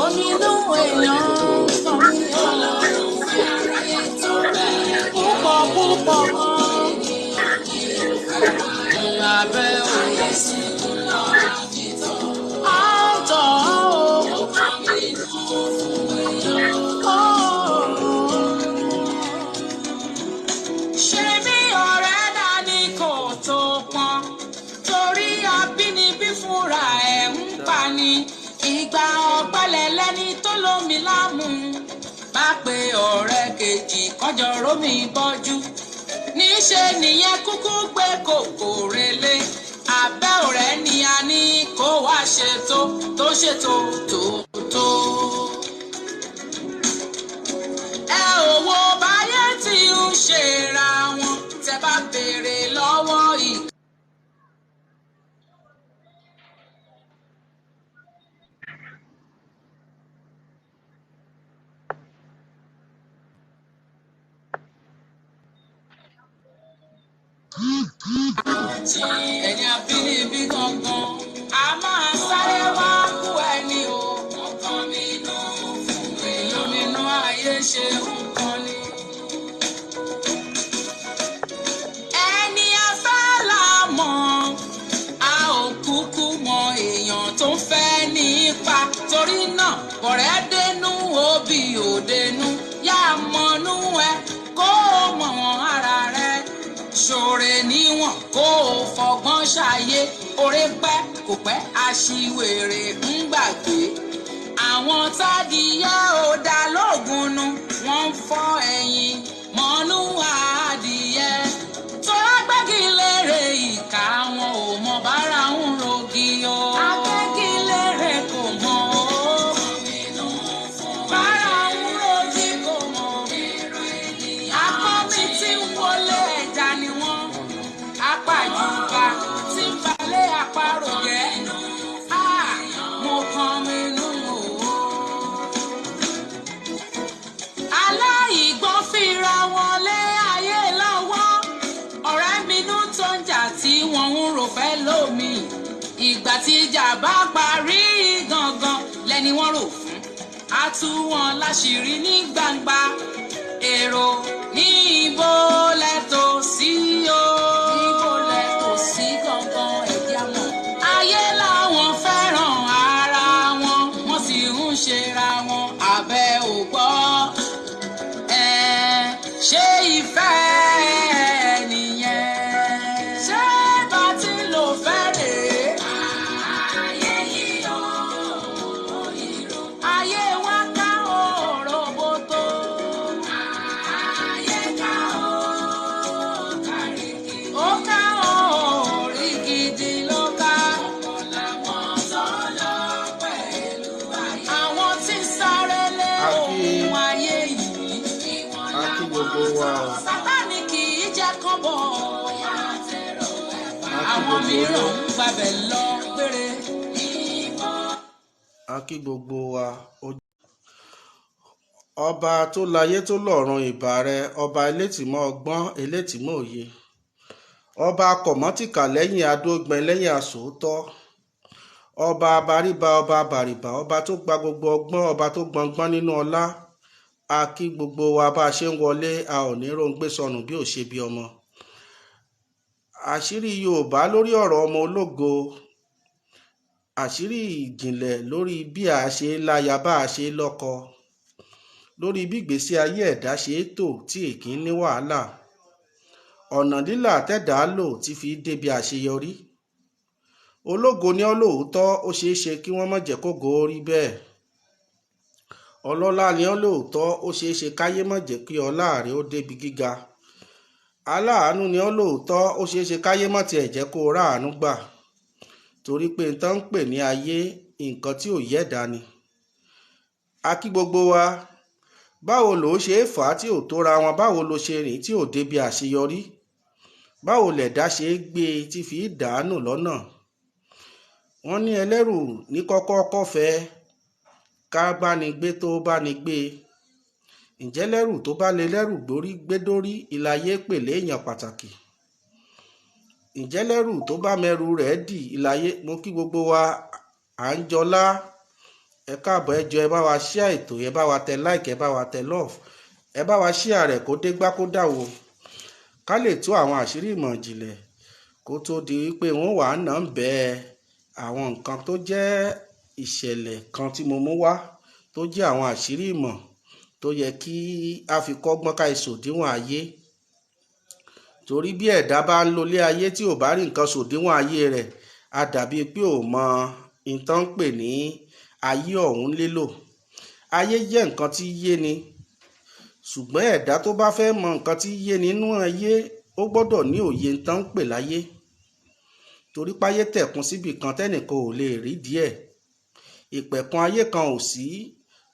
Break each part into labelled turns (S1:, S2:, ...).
S1: Ominú èèyàn kàn mí o. Púpọ̀ púpọ̀ gan. Abẹ́ òye. Àtọ̀ o. Ṣé bí ọ̀rẹ́ dání kò tó pọn? Torí abínibí fúnra ẹ̀ ń pa ni. Ìgbà ọ̀gbẹ́lẹ̀ lẹ́ni tó lómi lámú. Bá pe ọ̀rẹ́ kejì kọjọ rómi bọ́jú. Níṣe nìyẹn kúkú gbé kòkò relé. Abẹ́ ọ̀rẹ́ ni a ní kó wá ṣètò tó ṣètò tó tó. Ẹ ò wo báyé tí ń ṣe ra wọn tẹ bá béèrè lọ́wọ́ ìka. Ẹni abínibí gangan a máa sáré wá kú ẹni o. Ọkàn mi nù fún ìlóminú ayé ṣe nǹkan ni. Ẹni afẹ́ la mọ̀, a ò kúkú mọ èèyàn tó ń fẹ́ nípa. Torí náà bọ̀rẹ́ dénú òbí ò dénú, yá mọ̀nú ẹ kó o mọ̀ wọ́n ara rẹ. Ṣòre níwọ̀n kó o fọgbọ́n ṣàyé, oore pẹ́ kò pẹ́ aṣiwèrè ń gbàgbé. Àwọn tádìyẹ ò dá lóògùn nu, wọ́n ń fọ́ ẹ̀yìn mọ́nú adìyẹ. Tọ́lá gbẹ́gilére ìka wọn ò mọ bára ń rogi o. Agbẹ́gilére kò mọ̀ o. Bára ń rogi kò mọ̀. Akọ́mi tí ń wọlé ẹja ni wọ́n. Apàjùbà tí ń balẹ̀ àparò jẹ́. Ah, mo kàn mí nù o. Aláìgbọ́n fira wọn lé ayé lọ́wọ́. Ọ̀rẹ́ mi nú tó ń jà tí wọ́n ń rò fẹ́ lómi. Ìgbà tí ìjà bá parí gangan lẹ́ni wọ́n rò fún. A tú wọn láṣìírí ní gbangba. Èrò ní ibo lẹ́tọ̀ sí o. Ibo lẹ́tọ̀ sí gangan ẹ̀jẹ̀ àmọ́. Ayé làwọn fẹ́ràn ara wọn, wọ́n sì ń ṣera wọn abẹ́ ò gbọ́. Ẹ ṣé ìfẹ́ nìyẹn? Ṣé bá ti lò fẹ́ rèé? Ayé yìí o, ayé wa ká òròbótó. Ayé ká o, kàríkì. Ó ká orí gidi ló ká. Ọ̀pọ̀ làwọn tó lọ pẹ̀lú ayé. Àwọn tí ń sáré lé
S2: A kí
S1: ohun ayé yìí.
S2: a kí gbogbo wa o.
S1: Sátánì kì í jẹ́ kán bọ̀.
S2: A kí
S1: Àwọn
S2: gbogbo ilé.
S1: mìíràn ń gbabẹ̀ lọ gbére.
S2: A kí gbogbo wa. Ọba tó láyé tó lọ́run ìbà rẹ, ọba elétìmọ́ ọgbọ́n, elétìmọ́ òye. Ọba kọ̀mọ́tìkà lẹ́yìn adógbin lẹ́yìn asòótọ́. Ọba baríba, ọba bàrìbà, ọba tó gba gbogbo ọgbọ́n, ọba tó gbọngbọ́n nínú ọlá. A kí gbogbo wa bá a ṣe ń wọlé, a ò ní róńgbé sọnù bí ò ṣe bí ọmọ. Àṣírí Yorùbá lórí ọ̀rọ̀ ọmọ ológo, àṣírí ìjìnlẹ̀ lórí bí a ṣe láya bá a ṣe lọ́kọ, lórí bí ìgbésí ayé ẹ̀dá ṣe é tò tí èkì ń ní wàhálà, ọ̀nà lílà tẹ̀dá lò tí fi débi àṣeyọrí. Ológo ni ọ́ lóòótọ́, ó ṣeé ṣe kí wọ́n má jẹ́ kógo ó rí bẹ́ẹ̀. Ọlọ́lá ni ọ́ lóòótọ́, ó ṣeé ṣe káyé má jẹ́ kí ọlá rẹ ó débi gíga. Aláàánú ni ọ́ lóòótọ́, ó ṣeé ṣe káyé má tiẹ̀ jẹ́ kó o ráàánú gbà. Torí pé n tán ń pè ní ayé, nǹkan tí ò yẹ̀dá ni. A kí gbogbo wa, báwo lò ó ṣe é fà á tí ò tóra wọn, báwo lo ṣe rìn tí ò débi àṣeyọrí? Báwo lẹ̀dá ṣe é gbé e tí fi dàánù lọ́nà? Wọ́n ní ẹlẹ́rù ní kọ́kọ́ kọ́fẹ́ ká bá ní gbé tó bá ní gbé. Ǹjẹ́ lẹ́rù tó bá lè lẹ́rù gbórí gbé dórí ìlàyé pèlè èèyàn pàtàkì? Ǹjẹ́ lẹ́rù tó bá mẹ́rù rẹ̀ dì ìlàyé? Mo kí gbogbo wa, à ń jọlá, Ẹ káàbọ̀. Ẹ jọ̀ọ́, ẹ bá wa share ètò, ẹ bá wa tẹ like, ẹ bá wa tẹ love, ẹ bá wa share rẹ̀ kó dégbá kó dàwó, ká lè tú àwọn àṣírí ìmọ̀ ìjìnlẹ̀ kó tó di wípé wọ́n wàá nà ń bẹ́ àwọn nǹkan tó jẹ́ ìṣẹ̀lẹ̀ kan tí mo mú wá, tó jẹ́ àwọn àṣírí ìmọ̀ tó yẹ kí a fi kọ́gbọ́n ká ìṣòdiwọ̀n ayé. Torí bí ẹ̀dá bá ń lólé ayé tí ò bá rí nǹkan ṣòdiwọ̀n ayé rẹ̀, á dàbí pé ò mọ nǹkan ń pè ní ayé ọ̀hún lélò. Ayé jẹ́ nǹkan tí yé ni, ṣùgbọ́n ẹ̀dá tó bá fẹ́ mọ nǹkan tí yé nínú ayé, ó gbọ́dọ̀ ní òye nǹkan ń pè láyé, torí páyé tẹ̀kún síbì kan tẹ́nìkan ò lè rí díẹ̀. Ìpẹ̀kun ayé kan ò sí.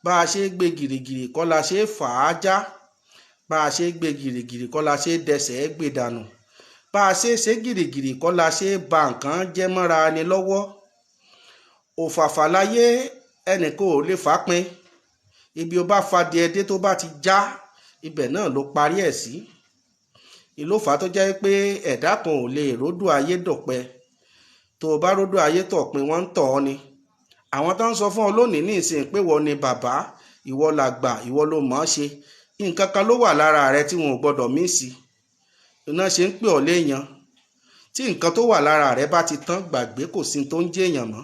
S2: Bá a ṣe gbé gìrìgìrì kọ́ la ṣe fà á já, bá a ṣe gbé gìrìgìrì kọ́ la ṣe dẹsẹ̀ gbé dànù, bá a ṣe ṣe gìrìgìrì kọ́ la ṣe ba nǹkan jẹ́ mọ́ra ni lọ́wọ́. Òfàfà láyé, ẹnìkan ò lè fà pin. Ibi ó bá fa díẹ̀ dé, tó bá ti já, ibẹ̀ náà ló parí ẹ̀ sí. Ìlú fà tó jẹ́ pé ẹ̀dá kan ò lè ródò ayé dọ̀pẹ́. Tó o bá ródò ayé tọ̀pin, wọ́n ń tọ̀ ọ́ ni. Àwọn tó ń sọ fún ọ lónìí ní ìsìn pé ìwọ ni bàbá, ìwọ làgbà, ìwọ ló mọ̀ ọ́ ṣe, nǹkan kan ló wà lára rẹ tí wọn ò gbọdọ̀ mí sí iná ṣe ń pè ọ́ léèyàn. Tí nǹkan tó wà lára rẹ bá ti tán, gbàgbé, kò sí tó ń jẹ́ èèyàn mọ́.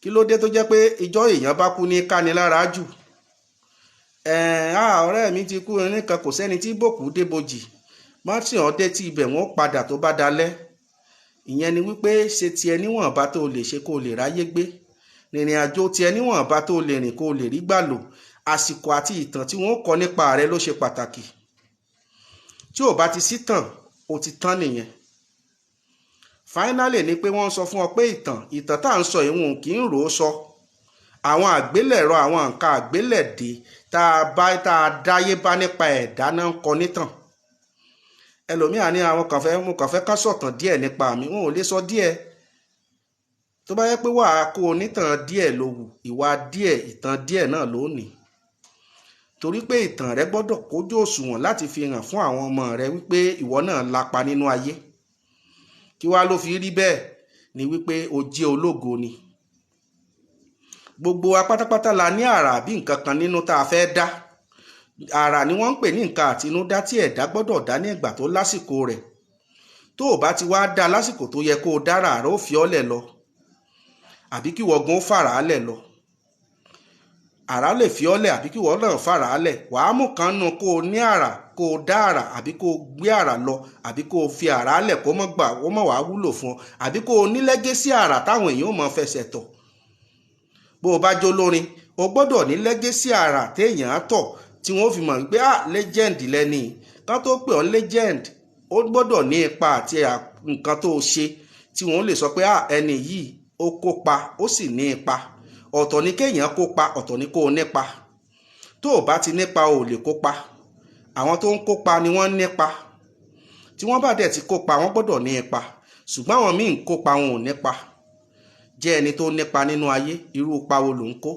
S2: Kí ló dé tó jẹ́ pé ìjọ èèyàn bá kú ní kánilára jù? Ọ̀rẹ́ mi ti kú nìkan, kò sẹ́ni tí bòkú débojì mọ́tì ọ̀ dé tí ibẹ̀ wọ́n padà tó bá dalẹ̀. Ìyẹn ni wípé ṣe tiẹ̀ níwọ̀nba tó lè ṣe kó lè ráyé gbé, rìnrìn àjò tiẹ̀ níwọ̀nba tó lè rìn kó lè rí gbà lò. Àsìkò àti ìtàn tí wọ́n kọ nípa rẹ ló ṣe pàtàkì. Tí ò bá ti sí tàn, ó ti tán nìyẹn. Finally ni pé wọ́n sọ fún ọ pé ìtàn tá à ń sọ ìwọ̀n kì í rò ó sọ. Àwọn àgbélẹ̀rọ, àwọn nǹkan àgbélẹ̀dè tá a bá tá a dáyé bá nípa ẹ̀dá náà ń kọ nítàn. Ẹlòmíà ní àwọn kàn fẹ́ mo kàn fẹ́ ká sọ̀tàn díẹ̀ nípa mi. Wọn ò lè sọ díẹ̀. Tó bá yẹ pé wàá kó onítàn díẹ̀ ló wù, ìwà díẹ̀, ìtàn díẹ̀ náà ló ní, torí pé ìtàn rẹ gbọ́dọ̀ kójú òṣùwọ̀n láti fi hàn fún àwọn ọmọ rẹ wípé ìwọ náà lapa nínú ayé. Kí wá ló fi rí bẹ́ẹ̀ ni wípé o jẹ́ ológo ni. Gbogbo wa pátápátá la ní àrà àbí nǹkan kan nínú tá a fẹ́ dá. Àrà ni wọ́n ń pè ní nǹkan àtinúdá tí ẹ̀dá gbọ́dọ̀ dá ní ìgbà tó lásìkò rẹ̀. Tó o bá ti wá dá lásìkò tó yẹ kó o dára, àrà ó fi ọ́ lẹ̀ lọ, àbí kí wọ́n gan fàrà á lẹ̀ lọ. Àrà lè fi ọ́ lẹ̀, àbí kí wọ́n náà fàrà á lẹ̀. Wàá mú kan nù kó o ní àrà, kó o dá àrà, àbí kó o gbé àrà lọ, àbí kó o fi àrà á lẹ̀ kó mọ́ gbà kó mọ́ wàá wúlò fún ọ, àbí kó o ní lẹ́gẹ́sì àrà táwọn èèyàn ò mọ̀ fẹsẹ̀ tọ̀. Bó o bá jó lórin, o gbọ́dọ̀ ní lẹ́gẹ́sì àrà téèyàn á tọ̀ tí wọ́n fi mọ̀ pé ah, legend lẹ́ni. Kán tó pè ọ́ legend, ó gbọ́dọ̀ ní ipa àti nǹkan tó o ṣe tí wọ́n lè sọ pé ah, ẹni yìí ó kópa, ó sì ní ipa. Ọ̀tọ̀ ni kéèyàn kópa, ọ̀tọ̀ ni kó o nípa. Tó o bá ti nípa, o ò lè kópa. Àwọn tó ń kópa ni wọ́n nípa. Tí wọ́n bá dẹ̀ ti kópa, wọ́n gbọ́dọ̀ ní ipa. Ṣùgbọ́n àwọn míì ń kópa, wọn ò nípa. Jẹ́ ẹni tó nípa nínú ayé. Irú ipa wo ló ń kó?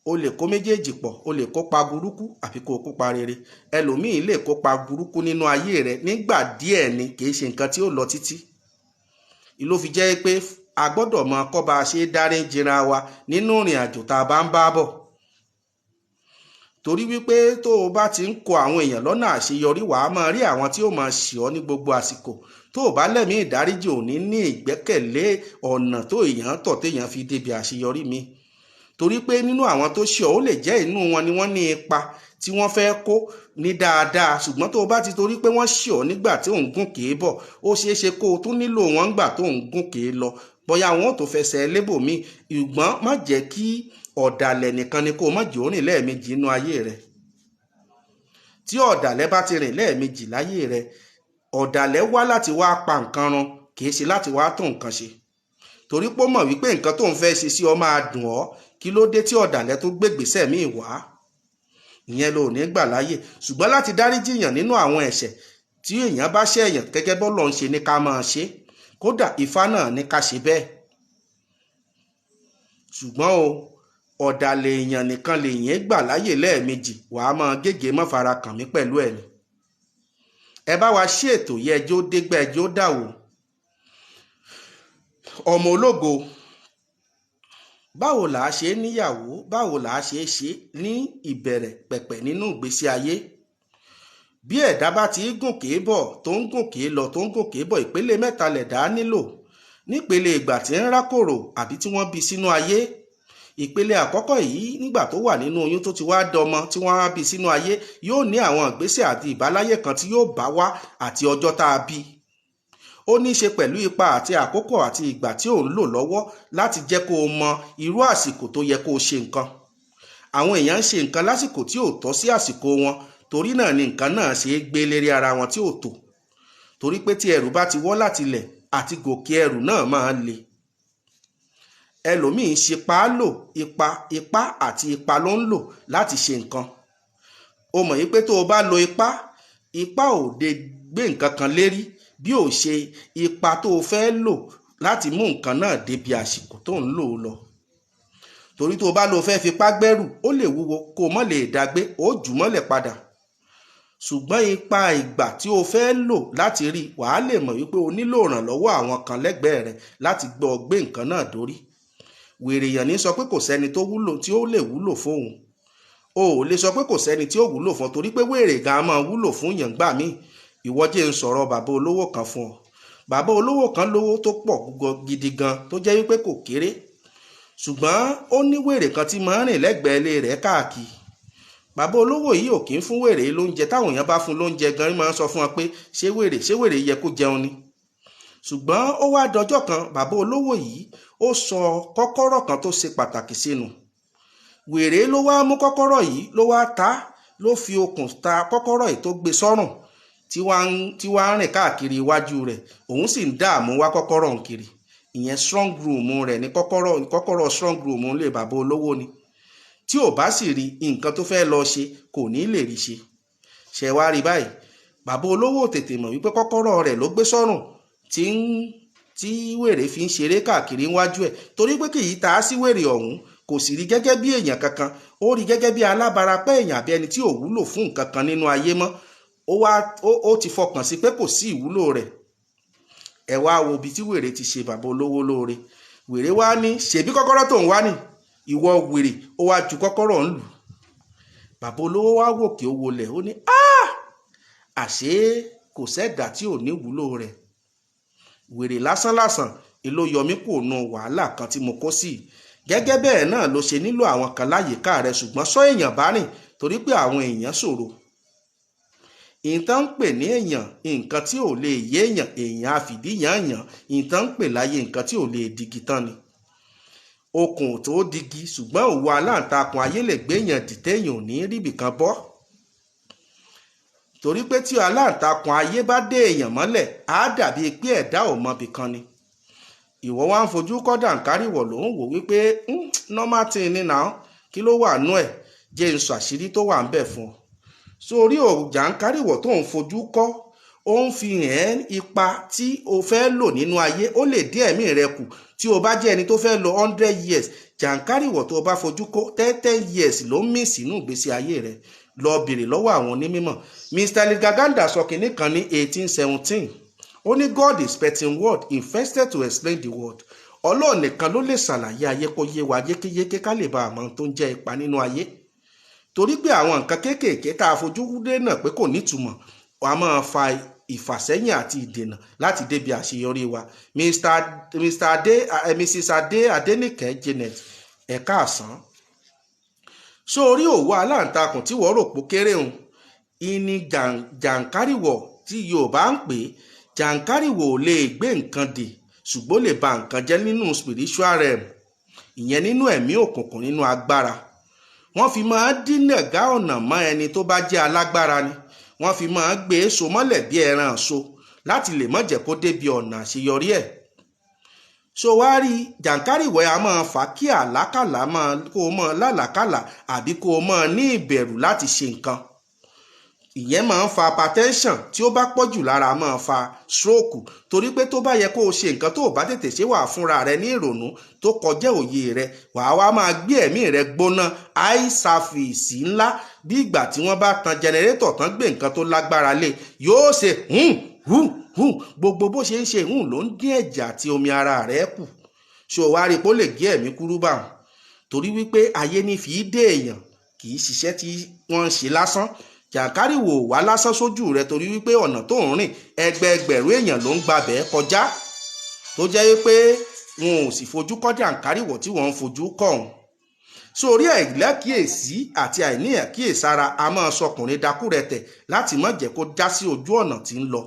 S2: O lè kó méjèèjì pọ̀. O lè kópa burúkú àbí kó o kópa rere. Ẹlòmíì lè kópa burúkú nínú ayé rẹ nígbà díẹ̀ ni, kì í ṣe nǹkan tí ó lọ títí. Ìló fi jẹ́ pé a gbọ́dọ̀ mọ kọ́ bá a ṣe dárí jìnra wa nínú ìrìn àjò tá a bá ń bá bọ̀, torí wípé tó o bá ti ń kọ àwọn èèyàn lọ́nà àṣeyọrí, wàá máa rí àwọn tí ó máa ṣì ọ́ ní gbogbo àsìkò. Tó o bá lẹ́mìí ìdáríjì, ò ní ní ìgbẹ́kẹ̀lé ọ̀nà tó èèyàn tọ̀ téèyàn fi débi àṣeyọrí mi, torí pé nínú àwọn tó ṣì ọ́, ó lè jẹ́ inú wọn ni wọ́n ní ipa tí wọ́n fẹ́ kó ní dáadáa. Ṣùgbọ́n tó o bá ti torí pé wọ́n ṣì ọ́ nígbà tí ò ń gùn kéé bọ̀, ó ṣeé ṣe kó o tún nílò wọn nígbà tó ń gùn kéé lọ, bóyá wọn ò tó fẹsẹ̀ lébòmíì. Ìgbọ́n má jẹ́ kí ọ̀dàlẹ̀ nìkan ni kó o má jẹ́ ó rìn lẹ́ẹ̀mejì nínú ayé rẹ. Tí ọ̀dàlẹ̀ bá ti rìn lẹ́ẹ̀mejì láyé rẹ, ọ̀dàlẹ̀ wá láti wá pa nǹkan run, kì í ṣe láti wá tún nǹkan ṣe, torí pé ó mọ̀ wípé nǹkan tó ń fẹ́ ṣe sí ọ máa dùn ọ́. Kí ló dé tí ọ̀dàlẹ̀ tó gbégbèsè míì wá? Ìyẹn ló ní gbà láyè. Ṣùgbọ́n láti dáríjì yàn nínú àwọn ẹ̀ṣẹ̀ tí èèyàn bá ṣẹ̀ èèyàn, gẹ́gẹ́ bọ́lọ̀ ń ṣe ní ká máa ṣe, kódà Ifá náà ní ká ṣe bẹ́ẹ̀. Ṣùgbọ́n o, ọ̀dàlẹ̀ èèyàn nìkan lèèyàn gbà láyè lẹ́ẹ̀mejì. Wàá máa gègé mọ́ fara kàn mí pẹ̀lú ẹ̀ ni. Ẹ bá wa ṣe ètò yẹ, ẹjọ́ dégbà, ẹjọ́ dàwó. Ọmọ ológo, Báwo là á ṣe níyàwó? Báwo là á ṣe ṣe ní ìbẹ̀rẹ̀ pẹ̀pẹ̀ nínú ìgbésí ayé? Bí ẹ̀dá bá ti gòkè bọ̀, tó ń gòkè lọ, tó ń gòkè bọ̀, ìpele mẹ́ta lẹ̀dá nílò. Nípele ìgbà tí ń rákòrò àbí tí wọ́n bí sínú ayé, ìpele àkọ́kọ́ yìí, nígbà tó wà nínú oyún tó ti wá dọmọ tí wọ́n á bí sínú ayé, yóò ní àwọn ìgbésẹ̀ àti ìbáláyé kan tí yóò bá wá àti ọjọ́ tá a bí. Ó ní í ṣe pẹ̀lú ipa àti àkókò àti ìgbà tí ò ń lò lọ́wọ́ láti jẹ́ kó o mọ irú àsìkò tó yẹ kó o ṣe nǹkan. Àwọn èèyàn ń ṣe nǹkan lásìkò tí ò tọ́ sí àsìkò wọn, torí náà ni nǹkan náà ṣe é gbé lérí ara wọn tí ò tò. Torí pé tí ẹrù bá ti wọ́ láti ilẹ̀, àti gòkè ẹrù náà máa le. Ẹlòmíín ṣe pa lò, ipa, ipá àti ipa ló ń lò láti ṣe nǹkan. O mọ̀ yí pé tó o bá lo ipá, ipá ò lè gbé nǹkan kan lérí bí ò ṣe ipa tó o fẹ́ lò láti mú nǹkan náà débi àsìkò tó ń lò ó lọ. Torí tó o bá lo fẹ́ fipá gbẹ́rù, ó lè wúwo kó o mọ̀ lè dàgbé, ó jù mọ́lẹ̀ padà. Ṣùgbọ́n ipa ìgbà tí o fẹ́ lò láti rí, wàá lè mọ̀ wípé o nílò ìrànlọ́wọ́ àwọn kan lẹ́gbẹ̀ẹ́ rẹ láti gbọ́ gbé nǹkan náà dórí. Wèrè èèyàn ní sọ pé kò sẹ́ni tó wúlò tí ó lè wúlò fóun. O ò lè sọ pé kò sẹ́ni tí ó wúlò fún ọ, torí pé wèrè gan máa wúlò fún yàn gbà míì. Ìwọ jẹ́ ń sọ̀rọ̀ bàbá olówó kan fún ọ. Bàbá olówó kan lówó tó pọ̀ gidi gan tó jẹ́ wípé kò kéré. Ṣùgbọ́n ó ní wèrè kan tí máa ń rìn lẹ́gbẹ̀ẹ́ ilé rẹ̀ káàkiri. Bàbá olówó yìí ò kí ń fún wèrè lóúnjẹ. Táwọn èèyàn bá fún lóúnjẹ gan máa ń sọ fún wọn pé ṣé wèrè, ṣé wèrè yẹ kó jẹun ni. Ṣùgbọ́n ó wá dọjọ́ kan, bàbá olówó yìí ó sọ kọ́kọ́rọ́ kan tó ṣe pàtàkì sínú. Wèrè ló wá mú kọ́kọ́rọ́ yìí, ló wá ta, ló fi okùn ta kọ́kọ́rọ́ yìí tó gbé sọ́rùn tí wá ń rìn káàkiri iwájú rẹ̀. Òun sì ń dààmú wá kọ́kọ́rọ́ òun kiri. Ìyẹn strong room rẹ̀ ní kọ́kọ́rọ́ strong room lè bàbá olówó ni. Tí ò bá sì rí nǹkan tó fẹ́ lọ ṣe, kò ní lè rí ṣe. Ṣé wá rí báyìí? Bàbá olówó tètè mọ̀ wípé kọ́kọ́rọ́ rẹ̀ ló gbé sọ́rùn tí wèrè fi ń ṣeré káàkiri níwájú ẹ̀, torí pé kì í ta á sí wèrè ọ̀hún, kò sì rí gẹ́gẹ́ bí èèyàn kankan. Ó rí gẹ́gẹ́ bí alábarapẹ́ èèyàn àbí ẹni tí ò wúlò fún nǹkan kan nínú ayé mọ́. Ó ti fọkàn sí pé kò sí ìwúlò rẹ̀. Ẹ wá wo ibi tí wèrè ti ṣe bàbá olówó lóore. Wèrè wá ní, ṣèbí kọ́kọ́rọ́ tó ń wá ní, ìwọ wèrè, ó wá ju kọ́kọ́rọ́ ń lù. Bàbá olówó wá wòkè ó wọlẹ̀, ó ní àṣé kò sẹ́dà tí ò ní wúlò rẹ̀. Wèrè lásánlàsàn èló yọmí kò nu wàhálà kan tí mo kó sí. Gẹ́gẹ́ bẹ́ẹ̀ náà ló ṣe nílò àwọn kan láyìíká rẹ̀, ṣùgbọ́n sọ èèyàn bá rìn, torí pé àwọn èèyàn ṣòro. Ìtàn ń pè ní èèyàn, nǹkan tí ò lè yé èèyàn, èèyàn àfìdí yànyàn. Ìtàn ń pè láyé nǹkan tí ò lè digi tán ni. Okùn tó digi, ṣùgbọ́n òwò aláǹtakùn ayé lè gbé èèyàn dìtẹ́, èèyàn ò ní ríbì kan bọ́. Torí pé tí aláǹtakùn ayé bá dé èèyàn mọ́lẹ̀, á dàbí pé ẹ̀dá ò mọbì kan ni. Ìwọ wá ń fojú kọ́ dàǹkárìwọ̀ ló ń wò wípé normal thing ni now, kí ló wà nú ẹ̀? Jẹ́ n sọ àṣírí tó wà ń bẹ̀ fún ọ. Sórí ò jàǹkárìwọ̀ tó ń fojú kọ́, ó ń fi hàn ipa tí o fẹ́ lò nínú ayé, ó lè dín ẹ̀mí rẹ kù. Tí o bá jẹ́ ẹni tó fẹ́ lò 100 years, jàǹkárìwọ̀ tó o bá fojú kọ́ 10 years ló ń mì sínú ìgbésí ayé rẹ. Lọ bèrè lọ́wọ́ àwọn onímọ̀. Mr. Ligaganda sọ kinní kan ní 1817. Ó ní God is expecting word infested to explain the world. Ọlọ́run nìkan ló lè ṣàlàyé ayé kó yé wa yékéyéké ká lè bá àmọ́ tó ń jẹ́ ipa nínú ayé. Torí pé àwọn nǹkan kéékèèké tá a fojú dé náà pé kò nítumọ̀, a máa fa ìfàsẹ́yìn àti ìdènà láti débi àṣeyọrí wa. Mr. Ade, Mrs. Ade Adenike Janet, ẹ̀ka àsán. Sórí òwò aláǹtakùn tí wọ́n rò pó kéré òun, ìní jàǹkárìwọ̀ tí Yorùbá ń pè, jàǹkárìwọ̀ ò lè gbé nǹkan dè, ṣùgbọ́n lè ba nǹkan jẹ́ nínú spiritual realm, ìyẹn nínú ẹ̀mí òkùnkùn, nínú agbára. Wọ́n fi máa dínà gá ọ̀nà mọ́ ẹni tó bá jẹ́ alágbára ni. Wọ́n fi máa gbé so mọ́lẹ̀ bí ẹran so láti lè má jẹ́ kó débi ọ̀nà àṣeyọrí ẹ̀. So wá rí jàǹkárìwọ̀ a máa fà kí àlákàlà máa kó o máa lálàkàlà àbí kó o máa ní ìbẹ̀rù láti ṣe nǹkan. Ìyẹn máa ń fa hypertension tí ó bá pọ̀ jù lára, máa fa stroke, torí pé tó bá yẹ kó o ṣe nǹkan tó o bá tètè ṣe, wà fúnra rẹ ní ìrònú tó kọjá òye rẹ, wàá wá máa gbé ẹ̀mí rẹ gbóná high service ńlá bí ìgbà tí wọ́n bá tan jẹnẹrétọ̀ tán gbé nǹkan tó lágbára lé, yóò ṣe hùn hùn hùn. Gbogbo bó ṣe ń ṣe hùn ló ń dín ẹ̀jẹ̀ àti omi ara rẹ kù. Ṣé o wá rí i pé ó lè gé ẹ̀mí kúrú báwọn? Torí wípé ayé ní fi dé èèyàn, kì í ṣiṣẹ́ tí wọ́n ń ṣe lásán. Jàǹkárìwò wá lásán sójú rẹ, torí wípé ọ̀nà tó ń rìn ẹgbẹẹgbẹ̀rún èèyàn ló ń gbabẹ̀ kọjá, tó jẹ́ wípé wọn ò sì fojú kọ́ jàǹkárìwò tí wọ́n ń fojú kọ́ ọ̀hún. Sórí àìlákìyèsí àti àìní àkíyèsára a máa sọkùnrin dakúrẹ̀tẹ̀ láti má jẹ́ kó já sí ojú ọ̀nà tí ń lọ.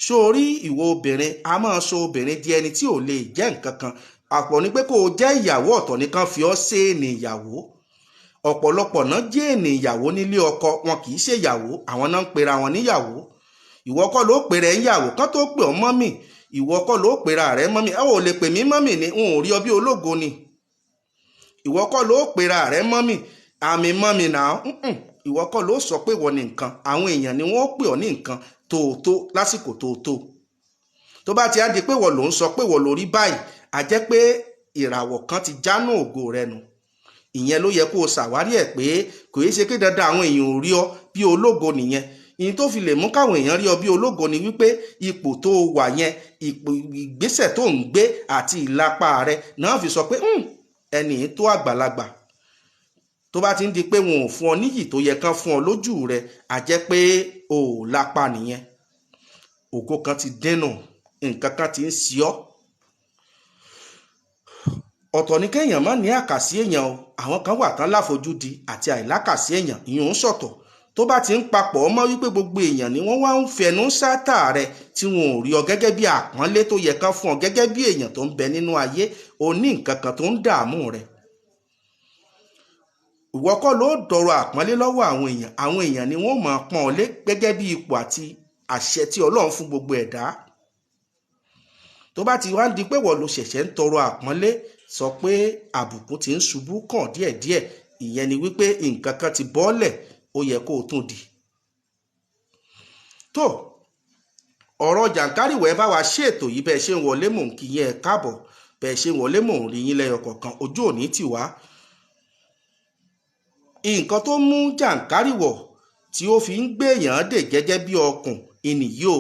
S2: Sórí ìwọ obìnrin a máa sọ obìnrin di ẹni tí ò lè jẹ́ nǹkan kan. Àpọ̀ ni pé kó o jẹ́ ìyàwó, ọ̀tọ̀ nìkan fi ọ́ ṣe ní ìyàwó. Ọ̀pọ̀lọpọ̀ náà jẹ́ ènì ìyàwó nílé ọkọ, wọn kì í ṣe ìyàwó, àwọn náà ń pera wọn níyàwó. Ìwọ kọ́ ló pera ẹ̀ ń yàwó kán tó pè ọ́ mọ́mì. Ìwọ kọ́ ló pera rẹ mọ́mì. Ẹ ò lè pè mí mọ́mì ni, n ò rí ọ bí ológo ni. Ìwọ kọ́ ló pera rẹ mọ́mì, àmì mọ́mì náà. Ìwọ kọ́ ló sọ pé ìwọ ni nǹkan, àwọn èèyàn ni wọ́n pè ọ́ ní nǹkan tòótó lásìkò tòótó. Tó bá ti á di pé ìwọ ló ń sọ pé ìwọ ló rí báyìí, a jẹ́ pé ìràwọ̀ kan ti jánú ògo rẹ nù. Ìyẹn ló yẹ kó o ṣàwárí ẹ̀ pé kò yẹ ṣe pé dandan àwọn èèyàn ò rí ọ bí ológo nìyẹn. Ìyẹn tó fi lè mú káwọn èèyàn rí ọ bí ológo ni wípé ipò tó wà yẹn, ipò ìgbésẹ̀ tó ń gbé àti ìlapa rẹ náà fi sọ pé ẹni tó àgbàlagbà. Tó bá ti ń di pé wọn ò fún ọ níyì tó yẹ kán fún ọ lójú rẹ, a jẹ́ pé o ò lápa nìyẹn. Ògo kan ti dínà, nǹkan kan ti ń ṣe ọ́. Ọ̀tọ̀ ni kéèyàn má ní àkàsí èèyàn o. Àwọn kan wà tán láfojúdi àti àìlákàsí èèyàn, ìyẹn ń sọ̀tọ̀. Tó bá ti ń papọ̀ mọ́ wípé gbogbo èèyàn ni wọ́n wá ń fẹnu sátà rẹ tí wọn ò rí ọ gẹ́gẹ́ bí àpọ́nlé tó yẹ kán fún ọ gẹ́gẹ́ bí èèyàn tó ń bẹ nínú ayé, o ní nǹkan kan tó ń dààmú rẹ. Ìwọ kọ́ ló dọ̀rọ̀ àpọ́nlé lọ́wọ́ àwọn èèyàn, àwọn èèyàn ni wọ́n máa pọ́n ọ lé gẹ́gẹ́ bí ipò àti àṣẹ tí Ọlọ́run fún gbogbo ẹ̀dá. Tó bá ti wá ń di pé wọ́n ló ṣẹ̀ṣẹ̀ ń tọrọ àpọ́nlé, sọ pé àbùkù ti ń ṣubú kàn díẹ̀díẹ̀. Ìyẹn ni wípé nǹkan kan ti bọ́lẹ̀, ó yẹ kó o tún di. Tó ọ̀rọ̀ jàǹkárìwò, ẹ bá wa ṣètò yìí. Bẹ́ẹ̀ ṣe ń wọlé mò ń kí yín ẹ káàbọ̀, bẹ́ẹ̀ ṣe ń wọlé mò ń rí yín lẹ́yọ kọ̀ọ̀kan, ojú òní tì wá. Nǹkan tó mú jàǹkárìwò tí ó fi ń gbéyàn dè gẹ́gẹ́ bí ọkùn ìnìyí o,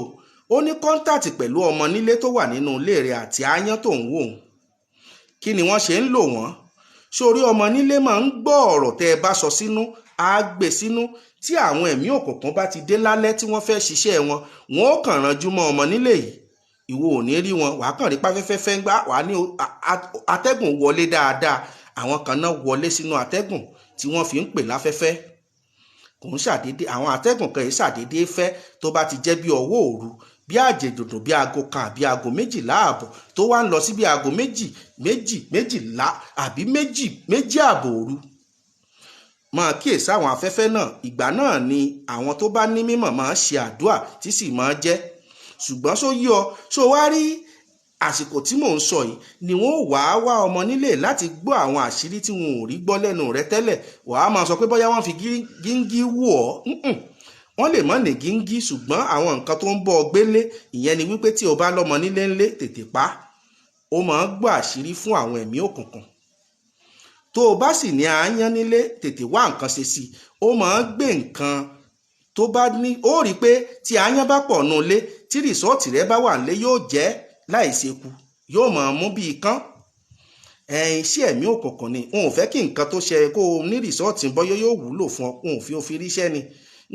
S2: ó ní kọ́ńtàtì pẹ̀lú ọmọ nílé tó wà nínú ilé rẹ̀ àti aáyán tó ń wò ó. Kí ni wọ́n ṣe ń lò wọ́n? Sórí ọmọ nílé máa ń gbọ́ ọ̀rọ̀ tẹ́ ẹ bá sọ sínú, á gbé sínú. Tí àwọn ẹ̀mí òkùnkùn bá ti dé lálẹ́ tí wọ́n fẹ́ ṣiṣẹ́ wọn, wọn ó kàn ránjú mọ́ ọmọ nílé yìí. Ìwọ ò ní rí wọn, wàá kàn rí páfẹ́fẹ́ ń gbá, wàá ní atẹ́gùn wọlé dáadáa. Àwọn kan náà wọlé sínú atẹ́gùn tí wọ́n fi ń pè láfẹ́fẹ́. Kò ń ṣàdédé, àwọn atẹ́gùn kan yìí ṣàdédé fẹ́. Tó bá ti jẹ́ bí ọwọ́ òru, bí àjèjòdò, bí aago kan àbí aago méjìlá ààbọ̀, tó wá ń lọ sí bí aago méjì méjì méjìlá àbí méjì méjì ààbọ̀ òru, máa kíyèsí àwọn afẹ́fẹ́ náà. Ìgbà náà ni àwọn tó bá ní mímọ̀ máa ṣe àdúà tí sì máa jẹ́. Ṣùgbọ́n só yí ọ, só wá rí àsìkò tí mò ń sọ yìí ni wọ́n wàá wá ọmọ nílé láti gbọ́ àwọn àṣírí tí wọn ò rí gbọ́ lẹ́nu rẹ tẹ́lẹ̀. Wàá máa sọ pé bóyá wọ́n fi gíngí wò ọ́. Wọ́n lè mọ̀ ní gíngí, ṣùgbọ́n àwọn nǹkan tó ń bọ́ ọ gbélé, ìyẹn ni wípé tí o bá lọ́mọ nílé ńlé, tètè pa. Ó máa ń gbọ́ àṣírí fún àwọn ẹ̀mí òkùnkùn. Tó o bá sì ní aáyán nílé, tètè wá nǹkan ṣe sí i. Ó máa ń gbé nǹkan tó bá ní, ó rí i pé tí aáyán bá pọ̀ nù ilé, tí rìsọ́ọ̀tì rẹ bá wà nílé, yóò jẹ́ láì ṣekú, yóò máa mú bíi kán. Ẹ̀yin sí ẹ̀mí òkùnkùn ni. N ò fẹ́ kí nǹkan tó ṣe kó o ní rìsọ́ọ̀tì bọ́yọ́ yóò wúlò fún ọ. N ò fi òfin ríṣẹ́ ni.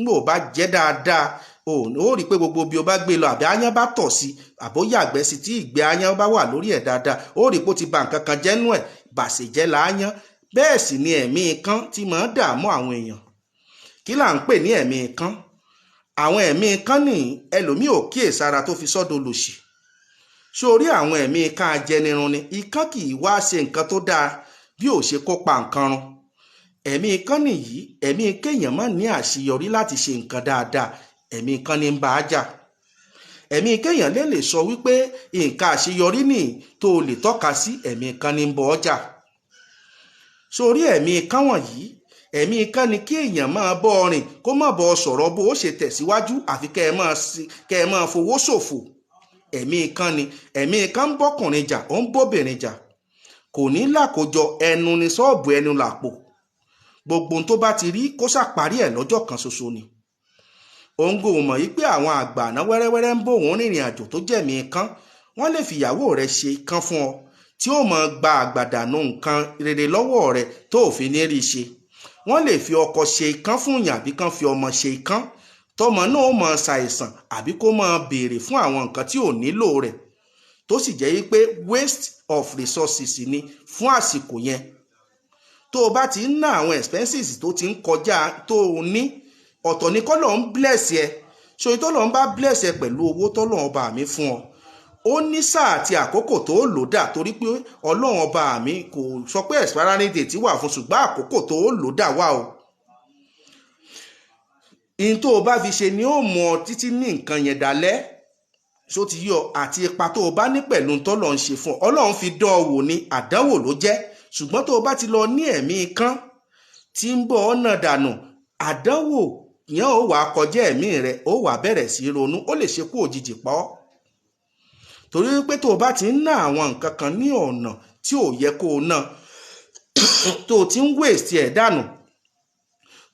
S2: Ngbò bá jẹ́ dáadáa, ó rí i pé gbogbo bí o bá gbé lọ, àbí aáyán bá tọ̀ sí, àbó yàgbẹ́ sí, tí ìgbẹ́ aáyán bá wà lórí ẹ̀ dáadáa, ó rí i pé ó ti ba nǹkan kan jẹ́ nú ẹ̀. Bàṣẹ̀jẹ́ làáyán. Bẹ́ẹ̀ sì ni ẹ̀mí kan tí máa ń dààmú àwọn èèyàn. Kí là ń pè ní ẹ̀mí kan? Àwọn ẹ̀mí kan ní ẹlòmíì ò kíyèsára tó fi sọ́dọ̀ lòṣì. Sórí àwọn ẹ̀mí kan ajẹnirun ni. Ikán kì í wá ṣe nǹkan tó dáa bí ò ṣe kó pa nǹkan run. Ẹ̀mí kan nìyí, ẹ̀mí kéèyàn má ní àṣeyọrí láti ṣe nǹkan dáadáa, ẹ̀mí kan ní ń bá a jà. Ẹ̀mí kéèyàn lè sọ wípé nǹkan àṣeyọrí nì tó o lè tọ́ka sí, ẹ̀mí kan ní ń bọ́ ọ jà. Sórí ẹ̀mí kan wọ̀nyí, ẹ̀mí kan ni kí èèyàn máa bọ́ ọ rìn, kó má bọ́ ọ sọ̀rọ̀ bó o ṣe tẹ̀síwájú, àfi kẹ́ ẹ máa fowó ṣòfò. Ẹ̀mí kan ni. Ẹ̀mí kan ń bọ́kùnrin jà, ó ń bóbìnrin jà. Kò ní làkójọ, ẹnu ni ṣọ́ọ̀bù, ẹnu làpò. Gbogbo ohun tó bá ti rí kó ṣàparí ẹ̀ lọ́jọ́ kan ṣoṣo ni. Òun kò mọ̀ yí pé àwọn àgbà àná wẹ́rẹ́wẹ́rẹ́ ń bò wọ́n rìnrìn àjò tó jẹ̀mí kan. Wọ́n lè fìyàwó rẹ̀ ṣe kan fún ọ tí ó máa gba àgbàdànù nǹkan rere lọ́wọ́ rẹ̀ tó ò fi ní rí ṣe. Wọ́n lè fi ọkọ ṣe ikán fún yàn àbí kán fi ọmọ ṣe ikán, tọmọ náà ó máa ṣàìsàn àbí kó máa béèrè fún àwọn nǹkan tí ò nílò rẹ̀, tó sì jẹ́ wípé waste of resources ni fún àsìkò yẹn. Tó o bá ti ń ná àwọn expenses tó ti ń kọjá tó o ní, ọ̀tọ̀ ni kọ́lọ̀ ń bless ẹ. Ṣòyí tó lọ́n bá bless ẹ pẹ̀lú owó tọ́lọ́run ọba mi fún ọ, ó ní sáà àti àkókò tó lò dà, torí pé Ọlọ́run ọba mi kò sọ pé expiry date wà fún, ṣùgbọ́n àkókò tó lò dà wà o. In tó o bá fi ṣe ni ó mú ọ títí ní nǹkan yẹn dalẹ̀. Ṣó ti yọ àti ipa tó o bá ní pẹ̀lú tọ́lọ̀ ń ṣe fún ọ, Ọlọ́run fi dán ọ wò ni, àdánwò ló jẹ́. Ṣùgbọ́n tó o bá ti lọ ní ẹ̀mí kán tí ń bọ̀ ọ̀nà dànù, àdánwò yẹn ó wàá kọjá ẹ̀mí rẹ̀, ó wàá bẹ̀rẹ̀ sí í ronú, ó lè ṣe kú òjijì pa ọ́. Torí pé tó o bá ti ń ná àwọn nǹkan kan ní ọ̀nà tí ò yẹ kó o ná, tó o ti ń waste ẹ̀ dànù,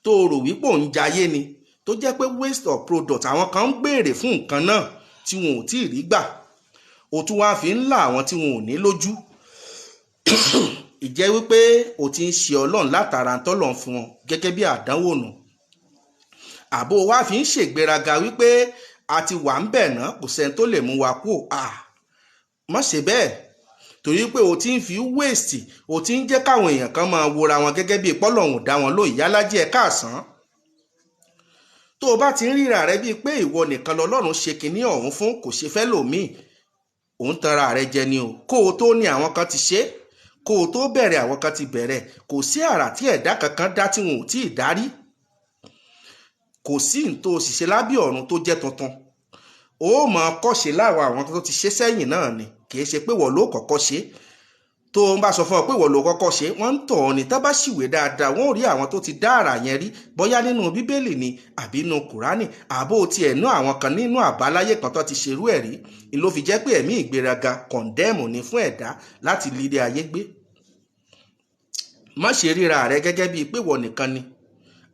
S2: tó o rò wípé ò ń jayé ni, tó jẹ́ pé waste of product, àwọn kan ń béèrè fún nǹkan náà tí wọn ò tí ì rí gbà, o tún wáá fi ń là àwọn tí wọn ò ní lójú. Ìjẹ́ wípé o ti ń ṣe Ọlọ́run látara tọ́lọ̀ fún wọn gẹ́gẹ́ bí àdánwò nù, àbò wa fi ń ṣègbéraga wípé a ti wà ń bẹ̀ náà, kò sẹ́ni tó lè mú wa kú. À má ṣe bẹ́ẹ̀, torí pé o ti ń fi waste, o ti ń jẹ́ káwọn èèyàn kan máa wora wọn gẹ́gẹ́ bí pọ́lọ̀hún dá wọn lóyè. Yálájẹ́ ẹ̀ káàsán. Tó o bá ti ń ríra rẹ bíi pé ìwọ nìkan lọ́lọ́run ṣe kinní ọ̀hún fún, kò ṣe fẹ́ lòmíì, òun tanra rẹ jẹ ni o. Kó o tó ní àwọn kan ti ṣe, kó o tó bẹ̀rẹ̀ àwọn kan ti bẹ̀rẹ̀. Kò sí àrà tí ẹ̀dá kankan dá tí wọn ò tí ì dárí. Kò sí ní tó ṣiṣẹ́ lábẹ́ ọ̀run tó jẹ́ tuntun. Ó máa kọ́ṣe láwọn àwọn tó ti ṣe sẹ́yìn náà ni, kì í ṣe pé wọ́n ló kọ́kọ́ ṣe. Tó ń bá sọ fún ọ pé wọ́n ló kọ́kọ́ ṣe, wọ́n ń tọ̀ ọ́ ní. Tá bá ṣìwé dáadáa, wọ́n ò rí àwọn tó ti dá àrà yẹn rí, bóyá nínú Bíbélì ni àbí nínú Kùránì, àbó tiẹ̀ nú àwọn kan nínú àbáláyé kan tó ti ṣerú ẹ̀ rí. Ni ló fi jẹ́ pé ẹ̀mí ìgbéraga condemn ni fún ẹ̀dá láti lílé ayé gbé. Má ṣe ríra rẹ gẹ́gẹ́ bíi pé wọ́n nìkan ni,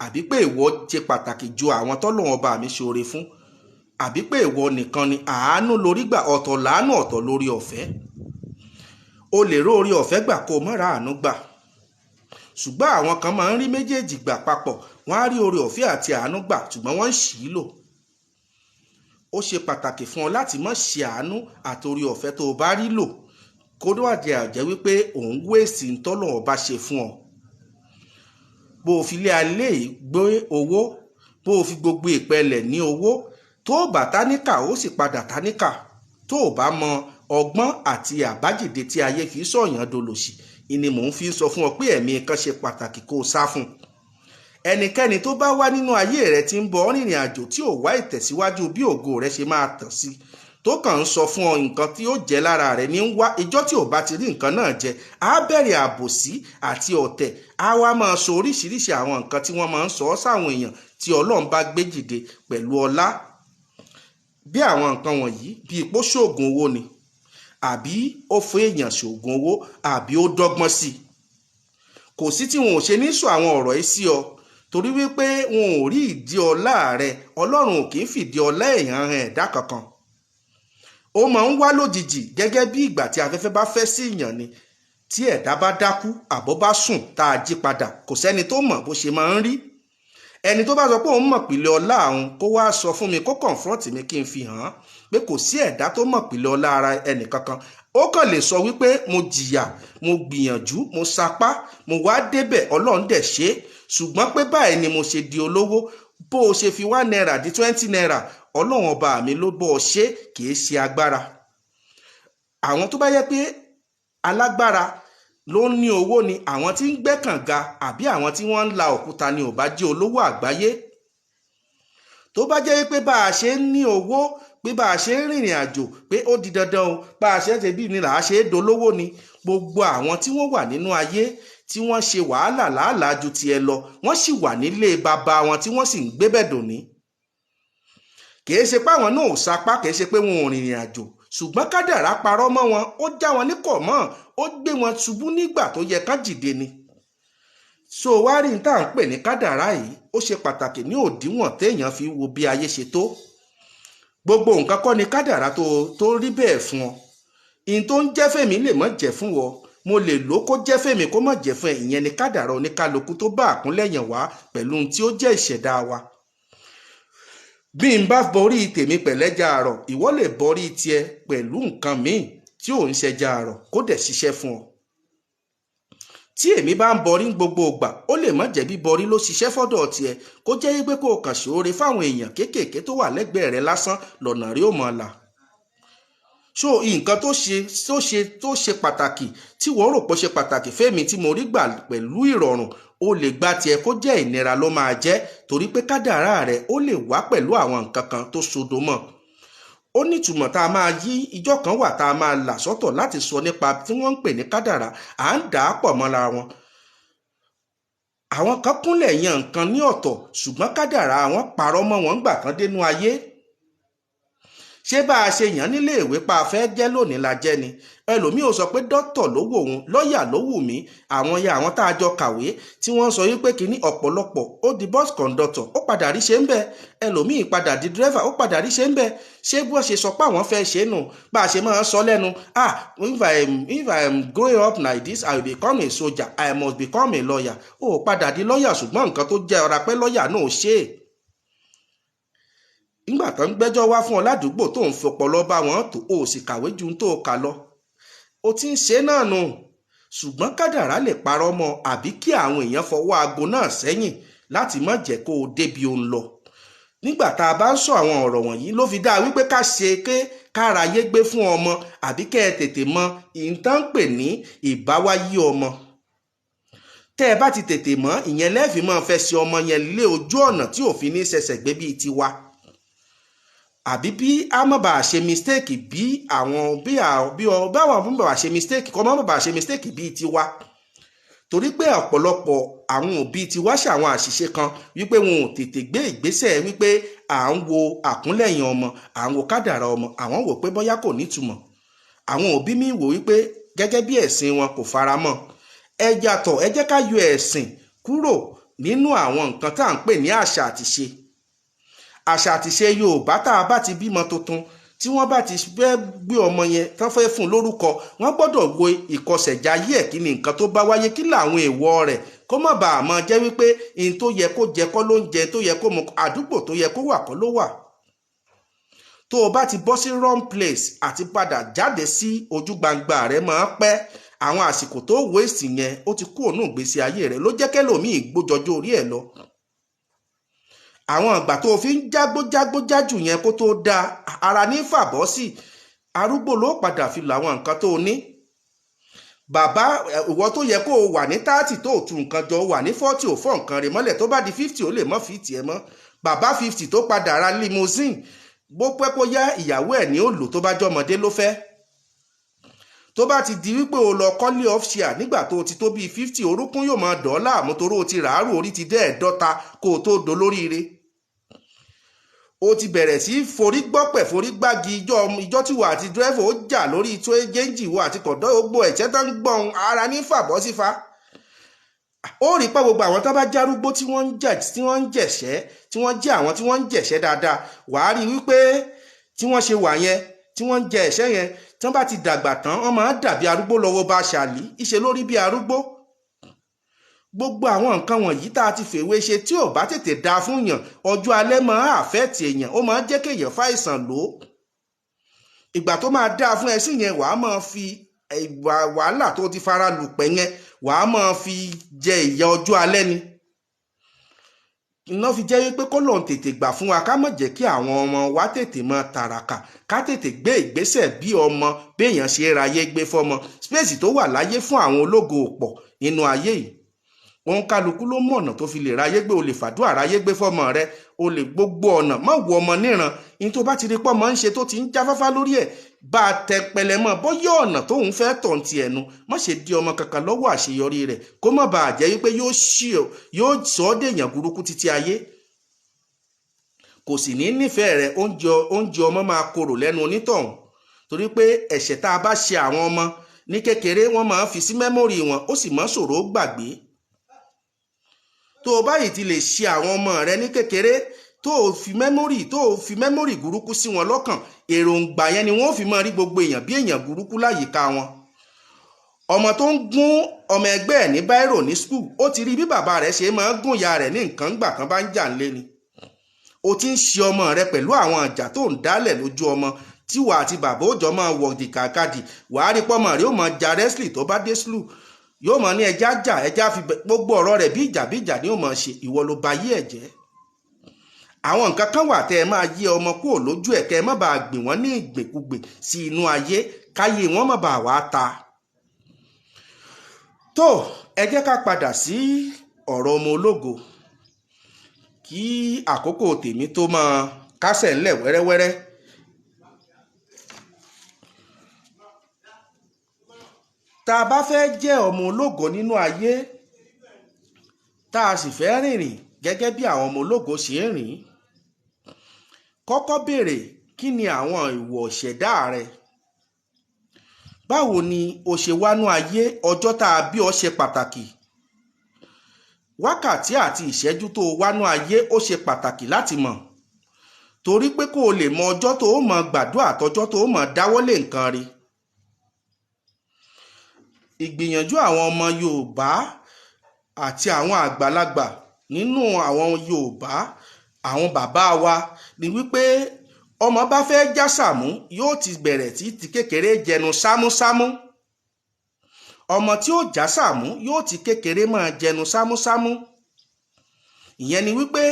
S2: àbí pé ìwọ ṣe pàtàkì ju àwọn tọ́lọ́run ọba mi ṣoore fún, àbí pé ìwọ nìkan ni. Àánú lórí gbà, ọ̀tọ̀ láàánú, ọ̀tọ̀ lórí ọ̀fẹ́. O lè ró orí ọ̀fẹ́ gbà kó o má ra àánú gbà, ṣùgbọ́n àwọn kan máa ń rí méjèèjì gbà papọ̀. Wọ́n á rí orí ọ̀fẹ́ àti àánú gbà, ṣùgbọ́n wọ́n ń ṣì í lò. Ó ṣe pàtàkì fún ọ láti má ṣe àánú àti orí ọ̀fẹ́ tó o bá rí lò, kó wà jẹ́ wípé òun wéèsì ń tọ́lọ̀ ọba ṣe fún ọ. Bó o fi lé alẹ́ yìí gbé owó, bó o fi gbogbo ìpẹlẹ̀ ní owó, tó o bá táníkà, ó sì padà táníkà. Tó o bá mọ ọgbọ́n àti àbájáde tí ayé fi sọ̀yàn dolòṣì, ìní mò ń fi sọ fún ọ pé ẹ̀mí kan ṣe pàtàkì kó o sá fún. Ẹnikẹ́ni tó bá wá nínú ayé rẹ tí ń bọ rìnrìn àjò tí ò wá ìtẹ̀síwájú bí ògo rẹ ṣe máa tàn sí, tó kàn ń sọ fún ọ nǹkan tí ó jẹ́ lára rẹ ní ń wá, ìjọ́ tí ò bá ti rí nǹkan náà jẹ, á bẹ̀rẹ̀ àbòsí àti ọ̀tẹ̀, á wá máa sọ oríṣiríṣi àwọn nǹkan tí wọ́n máa ń sọ ọ́ sáwọn èèyàn tí Ọlọ́run bá gbé jìde pẹ̀lú ọlá. Bí àwọn nǹkan wọ̀nyí, bíi pó ṣoògùn owó ni, àbí ó fún èèyàn ṣoògùn owó, àbí ó dọ́gbọ́n sí i. Kò sí tí wọn ò ṣe ní sọ àwọn ọ̀rọ̀ yìí sí ọ, torí wípé wọn ò rí ìdí ọlá rẹ. Ọlọ́run ò kì í fìdí ọlá èèyàn hàn ẹ̀dá kankan. Ó máa ń wá lójijì gẹ́gẹ́ bí ìgbà tí afẹ́fẹ́ bá fẹ́ sí èèyàn ni. Tí ẹ̀dá bá dákú àbó bá sùn tá a jí padà, kò sẹ́ni tó mọ̀ bó ṣe máa ń rí. Ẹni tó bá sọ pé òun mọ̀ pìlẹ̀ ọlá òun, kó wá sọ fún mi, kó confront mi kí n fi hàn án pé kò sí ẹ̀dá tó mọ̀ pìlẹ̀ ọlá ara ẹnì kankan. Ó kàn lè sọ wípé mo jìyà, mo gbìyànjú, mo sapá, mo wá débẹ̀, Ọlọ́run dẹ̀ ṣe é. Ṣùgbọ́n pé báyìí ni mo ṣe di olówó, bó o ṣe fi 1 naira di 20 naira, Ọlọ́run ọba mi ló bọ́ ọ ṣe, kì í ṣe agbára. Àwọn tó bá yẹ pé alágbára ló ń ní owó ni, àwọn tí ń gbẹ́ kànga àbí àwọn tí wọ́n ń la òkúta ni ò bá jẹ́ olówó àgbáyé. Tó bá jẹ́ pé bá a ṣe ń ní owó, pé bá a ṣe ń rìnrìn àjò, pé ó di dandan o, bá a ṣe ń ṣe bí ni là á ṣe é dolówó ni, gbogbo àwọn tí wọ́n wà nínú ayé tí wọ́n ṣe wàhálà làálàá ju tiẹ̀ lọ, wọ́n sì wà nílé bàbá wọn tí wọ́n sì ń gbé bẹ̀ dòní. Kìí ṣe pé àwọn náà ò sapá, kìí ṣe pé wọn ò rìnrìn àjò, ṣùgbọ́n kádàrá parọ́ mọ́ wọn, ó já wọn ní kọ̀ mọ́, ó gbé wọn ṣubú nígbà tó yẹ kán jìde ni. So wá rí n tá à ń pè ní kádàrá yìí, ó ṣe pàtàkì ní òdiwọ̀n téèyàn fi wo bí ayé ṣe tó. Gbogbo nǹkan kọ́ ni kádàrá tó rí bẹ́ẹ̀ fún ọ. In tó ń jẹ́ fèmí lè má jẹ́ fún wọ, mo lè lò kó jẹ́ fèmí kó má jẹ́ fún ẹ. Ìyẹn ni kádàrá oníkálukú tó bá àkúnlẹ̀yàn wá pẹ̀lú ohun tí ó jẹ́ ìṣẹ̀dá wa. Bí n bá borí tèmi pẹ̀lẹ́jà àrọ̀, ìwọ lè borí tiẹ̀ pẹ̀lú nǹkan míì tí ò ń ṣẹja àrọ̀ kó dẹ̀ ṣiṣẹ́ fún ọ. Tí èmi bá ń borí gbogbo ìgbà, ó lè má jẹ́ bí borí ló ṣiṣẹ́ fọ́dọ̀ tiẹ̀, kó jẹ́ pé kó o kàn ṣoore fáwọn èèyàn kéékèèké tó wà lẹ́gbẹ̀ẹ́ rẹ lásán lọ́nà rí ó mọ̀ là. So nǹkan tó ṣe pàtàkì tí wọ́n rò pé ó ṣe pàtàkì fẹ́mi tí mo rí gbà pẹ̀lú ìrọ̀rùn, ó lè gba tiẹ̀ kó jẹ́ ìnira ló máa jẹ́, torí pé kádàrá rẹ̀ ó lè wá pẹ̀lú àwọn nǹkan kan tó sodo mọ́. Ó nítumọ̀ tá a máa yí ìjọ kan wà tá a máa là sọ́tọ̀ láti sọ nípa tí wọ́n ń pè ní kádàrá. À ń dà á pọ̀ mọ́ra wọn. Àwọn kan kúnlẹ̀ yan nǹkan ní ọ̀tọ̀, ṣùgbọ́n kádàrá wọn parọ́ mọ́ wọn gbà tán dénú ayé. Ṣé bá a ṣe yàn nílé ìwé pa fẹ́ jẹ́ lónìí la jẹ́ ni? Ẹlòmíì ò sọ pé dókítà ló wù òun, lọ́ọ̀yà ló wù mí. Àwọn ya àwọn tá a jọ kàwé tí wọ́n sọ wípé kínní, ọ̀pọ̀lọpọ̀ ó di bus conductor, ó padà rí ṣe ń bẹ. Ẹlòmíì padà di driver, ó padà rí ṣe ń bẹ. Ṣé bí wọ́n ṣe sọ pé àwọn fẹ́ ṣe nù? Bá a ṣe máa ń sọ lẹ́nu, "Ah, if I am growing up like this, I will become a soldier, I must become a lawyer." Ó padà di lawyer, ṣùgbọ́n nǹkan tó jẹ́ ọ̀rá pé lawyer náà ṣe é. Nígbà tó ń gbẹ́jọ́ wá fún ọ ládùúgbò tó ń fọpọlọ bá wọn tó, o sì kàwé ju tó kà lọ, o ti ń ṣe náà nù. Ṣùgbọ́n kádàrá lè parọ́ mọ́, àbí kí àwọn èèyàn fọwọ́ aago náà sẹ́yìn láti má jẹ́ kó o débi òun lọ. Nígbà tá a bá ń sọ àwọn ọ̀rọ̀ wọ̀nyí ló fi dáa wípé ká ṣe ké káráyé gbé fún ọmọ, àbí kẹ́ ẹ tètè mọ ìtàn pè ní ìbáwáyé ọmọ. Tẹ́ ẹ bá ti tètè mọ̀ ìyẹn, lẹ́ẹ̀fì máa fẹ́ ṣe ọmọ yẹn lé ojú ọ̀nà tí òfin ní ṣẹ̀ṣẹ̀ gbé bíi tiwa, àbí bí a má bàa ṣe mistake bí àwọn bí bí ọ báwọn má bàa ṣe mistake kọ́ má bàa ṣe mistake bíi tiwa, torí pé ọ̀pọ̀lọpọ̀ àwọn òbí tiwa ṣe àwọn àṣìṣe kan wípé wọn ò tètè gbé ìgbésẹ̀ wípé à ń wo àkúnlẹ̀yìn ọmọ, à ń wo kádàrá ọmọ. Àwọn wò pé bóyá kò nítumọ̀. Àwọn òbí mi wò wípé gẹ́gẹ́ bí ẹ̀sìn wọn kò fara mọ́. Ẹ yàtọ̀, ẹ jẹ́ ká yọ ẹ̀sìn kúrò nínú àwọn nǹkan tá à ń pè ní àṣà àtìṣe. Àṣà àtìṣe Yorùbá, tá a bá ti bímọ tuntun, tí wọ́n bá ti fẹ́ gbé ọmọ yẹn tán, fẹ́ fún un lórúkọ, wọ́n gbọ́dọ̀ wo ìkọsẹ̀jayé ẹ̀, kí ni nǹkan tó bá wáyé, kí làwọn èèwọ̀ rẹ̀, kó má bàa máa jẹ́ wípé ihun tó yẹ kó jẹ kọ́ ló ń jẹ, tó yẹ kó mu, àdúgbò tó yẹ kó wà kọ́ ló wà. Tó o bá ti bọ́ sí wrong place, àti padà jáde sí ojú gbangba rẹ̀ máa pẹ́. Àwọn àsìkò tó waste yẹn, ó ti kú òun ìgbésí ayé rẹ̀ ló jẹ́ kẹ́lòmíì gbójọjọ́ orí ẹ̀ lọ. Àwọn ìgbà tó fi ń jágbó jágbó jájù yẹn, kó tó dáa, ara ní fàbọ́ sí arúgbó ló padà fi làwọn nǹkan tó ní. Bàbá ìwọ tó yẹ kó o wà ní 30 tó o tu nǹkan jọ, wà ní 40, ò fọ́ nǹkan rẹ̀ mọ́lẹ̀. Tó bá di 50, ó lè mọ́ fìtì ẹ mọ́. Bàbá 50 tó padà ra limousine, bó pẹ́ kó yá, ìyàwó ẹ̀ ní ó lò tó bá jọmọdé ló fẹ́. Tó bá ti di wípé o lọ kọ́lé off-share nígbà tó o ti tó bíi 50, orúnkún yóò máa dọ̀ ọ́ láàmú torí o ti ràárù, orí ti dẹ́ ẹ̀ẹ́dọ́ta kó o tó dolóríire. O ti bẹ̀rẹ̀ sí forí gbọ́pẹ̀, forí gbági. Ìjọ ìjọ tí wà àti dírẹ́fà ó jà lórí tó jẹ́ǹjì wo àti kọ̀dọ́ gbogbo ẹ̀ṣẹ́ tó ń gbọ̀n ara ní fàbọ́ sífa. Ó rí pé gbogbo àwọn tó bá járúgbó tí wọ́n ń jẹ, tí wọ́n ń jẹ̀ṣẹ́, tí wọ́n jẹ́ àwọn tí wọ́n ń jẹ̀ṣẹ́ dáadáa, wàá rí wípé tí wọ́n ṣe wà yẹn, tí wọ́n ń jẹ ẹ̀ṣẹ́ yẹn, tí wọ́n bá ti dàgbà tán, wọ́n máa ń dàbí arúgbó lọ́wọ́ bá ṣàlì ìṣe lórí bí arúgbó. Gbogbo àwọn nǹkan wọ̀nyí tá a ti fèwé ṣe, tí ò bá tètè dáa fún yàn, ọjọ́ alẹ́ máa affect èèyàn, ó máa ń jẹ́ kéèyàn fàìsàn lò ó. Ìgbà tó máa dáa fún ẹ sí yẹn, wàá máa fi wàhálà tó ti fara lùpẹ̀ yẹn, wàá máa fi jẹ ìyà ọjọ́ alẹ́ ni. Iná fi jẹ́ wípé kọ́lọ́n tètè gbà fún wa, ká má jẹ́ kí àwọn ọmọ wa tètè mọ tàràkà, ká tètè gbé ìgbésẹ̀ bí ọmọ béèyàn ṣe ráyé gbé fọ́mọ. Space tó wà láyé fún àwọn ológo pọ̀ nínú ayé yìí. Òun kálukú ló mọ̀nà tó fi lè ráyé gbé. O lè fàdúrà ráyé gbé fọ́mọ rẹ, o lè gbogbo ọ̀nà má wo ọmọ níran. Ní tó bá ti rí pọ́ mọ́ ń ṣe tó ti ń jáfáfá lórí ẹ̀, bá a tẹ pẹlẹ mọ́, bóyá ọ̀nà tóun fẹ́ tọ̀ ń ti ẹnu. Má ṣe di ọmọ kankan lọ́wọ́ àṣeyọrí rẹ̀, kó má bàa jẹ́ wípé yóò ṣí ọ, yóò sọ ọ́ dèèyàn burúkú títí ayé, kò sì ní nífẹ̀ẹ́ rẹ̀. Oúnjẹ ọmọ máa korò lẹ́nu onítọ̀hún, torí pé ẹ̀ṣẹ̀ tá a bá ṣe àwọn ọmọ ní kékeré, wọ́n máa ń fi sí memory wọn, ó sì máa ń ṣòro gbàgbé. Tó o báyìí ti lè ṣe àwọn ọmọ rẹ ní kékeré tó Tó o fi memory, tó o fi memory burúkú sí wọn lọ́kàn, èròǹgbà yẹn ni wọ́n fi máa rí gbogbo èèyàn bí èèyàn burúkú láyìíká wọn. Ọmọ tó ń gún ọmọ ẹgbẹ́ ẹ̀ ní biro ní school, ó ti rí bí bàbá rẹ̀ ṣe máa ń gún ìyá rẹ̀ ní nǹkan gbà kan bá ń jà ńlé ni. O ti ń ṣe ọmọ rẹ pẹ̀lú àwọn ìjà tó ń dálẹ̀ lójú ọmọ tí wà àti bàbá òjò máa wọ̀ dìkàkadì. Wàá rí pọ́mọ rẹ ó máa ja wrestling, tó bá dé school yóò máa ní ẹja jà, ẹja fi gbogbo ọ̀rọ̀ rẹ̀ bí ìjà bí ìjà ni ó máa ṣe. Ìwọ ló ba yí ẹ̀ jẹ́. Àwọn nǹkan kan wà tẹ́ ẹ máa yí ọmọ kúrò lójú ẹ̀, kẹ́ ẹ má bàa gbìn wọ́n ní ìgbèkúgbè sí inú ayé, káyé wọn má bàa wá ta. Tó ẹ jẹ́ ká padà sí ọ̀rọ̀ ọmọ ológo kí àkókò tèmi tó máa kásẹ̀ ńlẹ̀ wẹ́rẹ́wẹ́rẹ́. Tá a bá fẹ́ jẹ́ ọmọ ológo nínú ayé, tá a sì fẹ́ rìnrìn gẹ́gẹ́ bí àwọn ọmọ ológo ṣe ń rìn, kọ́kọ́ béèrè kí ni àwọn ìwọ̀ ìṣẹ̀dá rẹ? Báwo ni o ṣe wánú ayé? Ọjọ́ tá a bí ọ ṣe pàtàkì. Wákàtí àti ìṣẹ́jú tó o wánú ayé ó ṣe pàtàkì láti mọ̀, torí pé kó o lè mọ ọjọ́ tó o mọ̀ gbàdúrà àtọjọ́ tó o mọ̀ dáwọ́lé nǹkan rí. Ìgbìyànjú àwọn ọmọ Yorùbá àti àwọn àgbàlagbà nínú àwọn Yorùbá, àwọn bàbá wa, ni wípé ọmọ bá fẹ́ já sàmú yóò ti bẹ̀rẹ̀ tí ti kékeré jẹnu sámúsámú. Ọmọ tí ó já sàmú yóò ti kékeré máa jẹnu sámúsámú. Ìyẹn ni wípé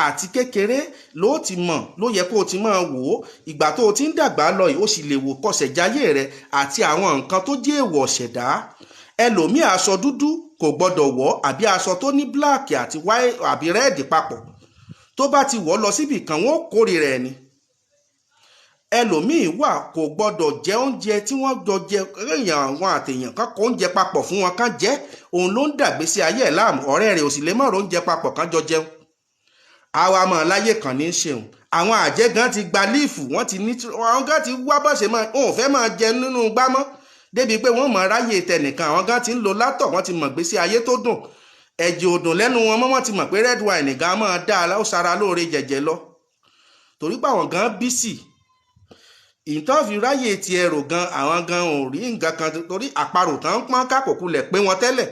S2: àti kékeré ló ti mọ̀, ló yẹ kó o ti máa wò ó. Ìgbà tó o ti ń dàgbà lọ yìí, ó sì lè wò kọsẹ̀ jáyé rẹ àti àwọn nǹkan tó jẹ́ èèwọ̀ ṣẹ̀dá. Ẹlòmíì aṣọ dúdú kò gbọ́dọ̀ wọ̀, àbí aṣọ tó ní bíláàkì àti wáì àbí rẹ́ẹ̀dì papọ̀, tó bá ti wọ̀ lọ síbì kan wọ́n ó kórìíra ẹ̀ ni. Ẹlòmíì wà kò gbọ́dọ̀ jẹ oúnjẹ tí wọ́n jọ jẹ, èèyàn àwọn àtèèyàn kan kó oúnjẹ papọ̀ fún wọn kán jẹ, òun ló ń dàgbésí ayé ẹ̀ láàmú. Ọ̀rẹ́ rẹ̀ ò sì lè má ro oúnjẹ papọ̀ kán jọ jẹun. Àwa mọ̀ láyé kan ní í ṣeun. Àwọn àjẹ́ gan ti gba líìfù, wọ́n ti ní, àwọn gan ti wá bọ́ ṣe máa, òun fẹ́ máa jẹ nínú gbá mọ́ débi pé wọ́n mọ̀ ráyè tẹnìkan. Àwọn gan ti ń lo látọ̀, wọ́n ti mọ̀ gbésí ayé tó dùn, ẹ̀jẹ̀ òdùn lẹ́nu wọn mọ́, wọ́n ti mọ̀ pé red wine gan máa dá ó sara lóore jẹ̀jẹ̀ lọ, torí pé àwọn gan bísì ìtàn fi ráyè ti ẹrù gan. Àwọn gan ò rí nǹkan kan torí àparò tán ń pọ́n kákòkò lẹ̀ pé wọn tẹ́lẹ̀.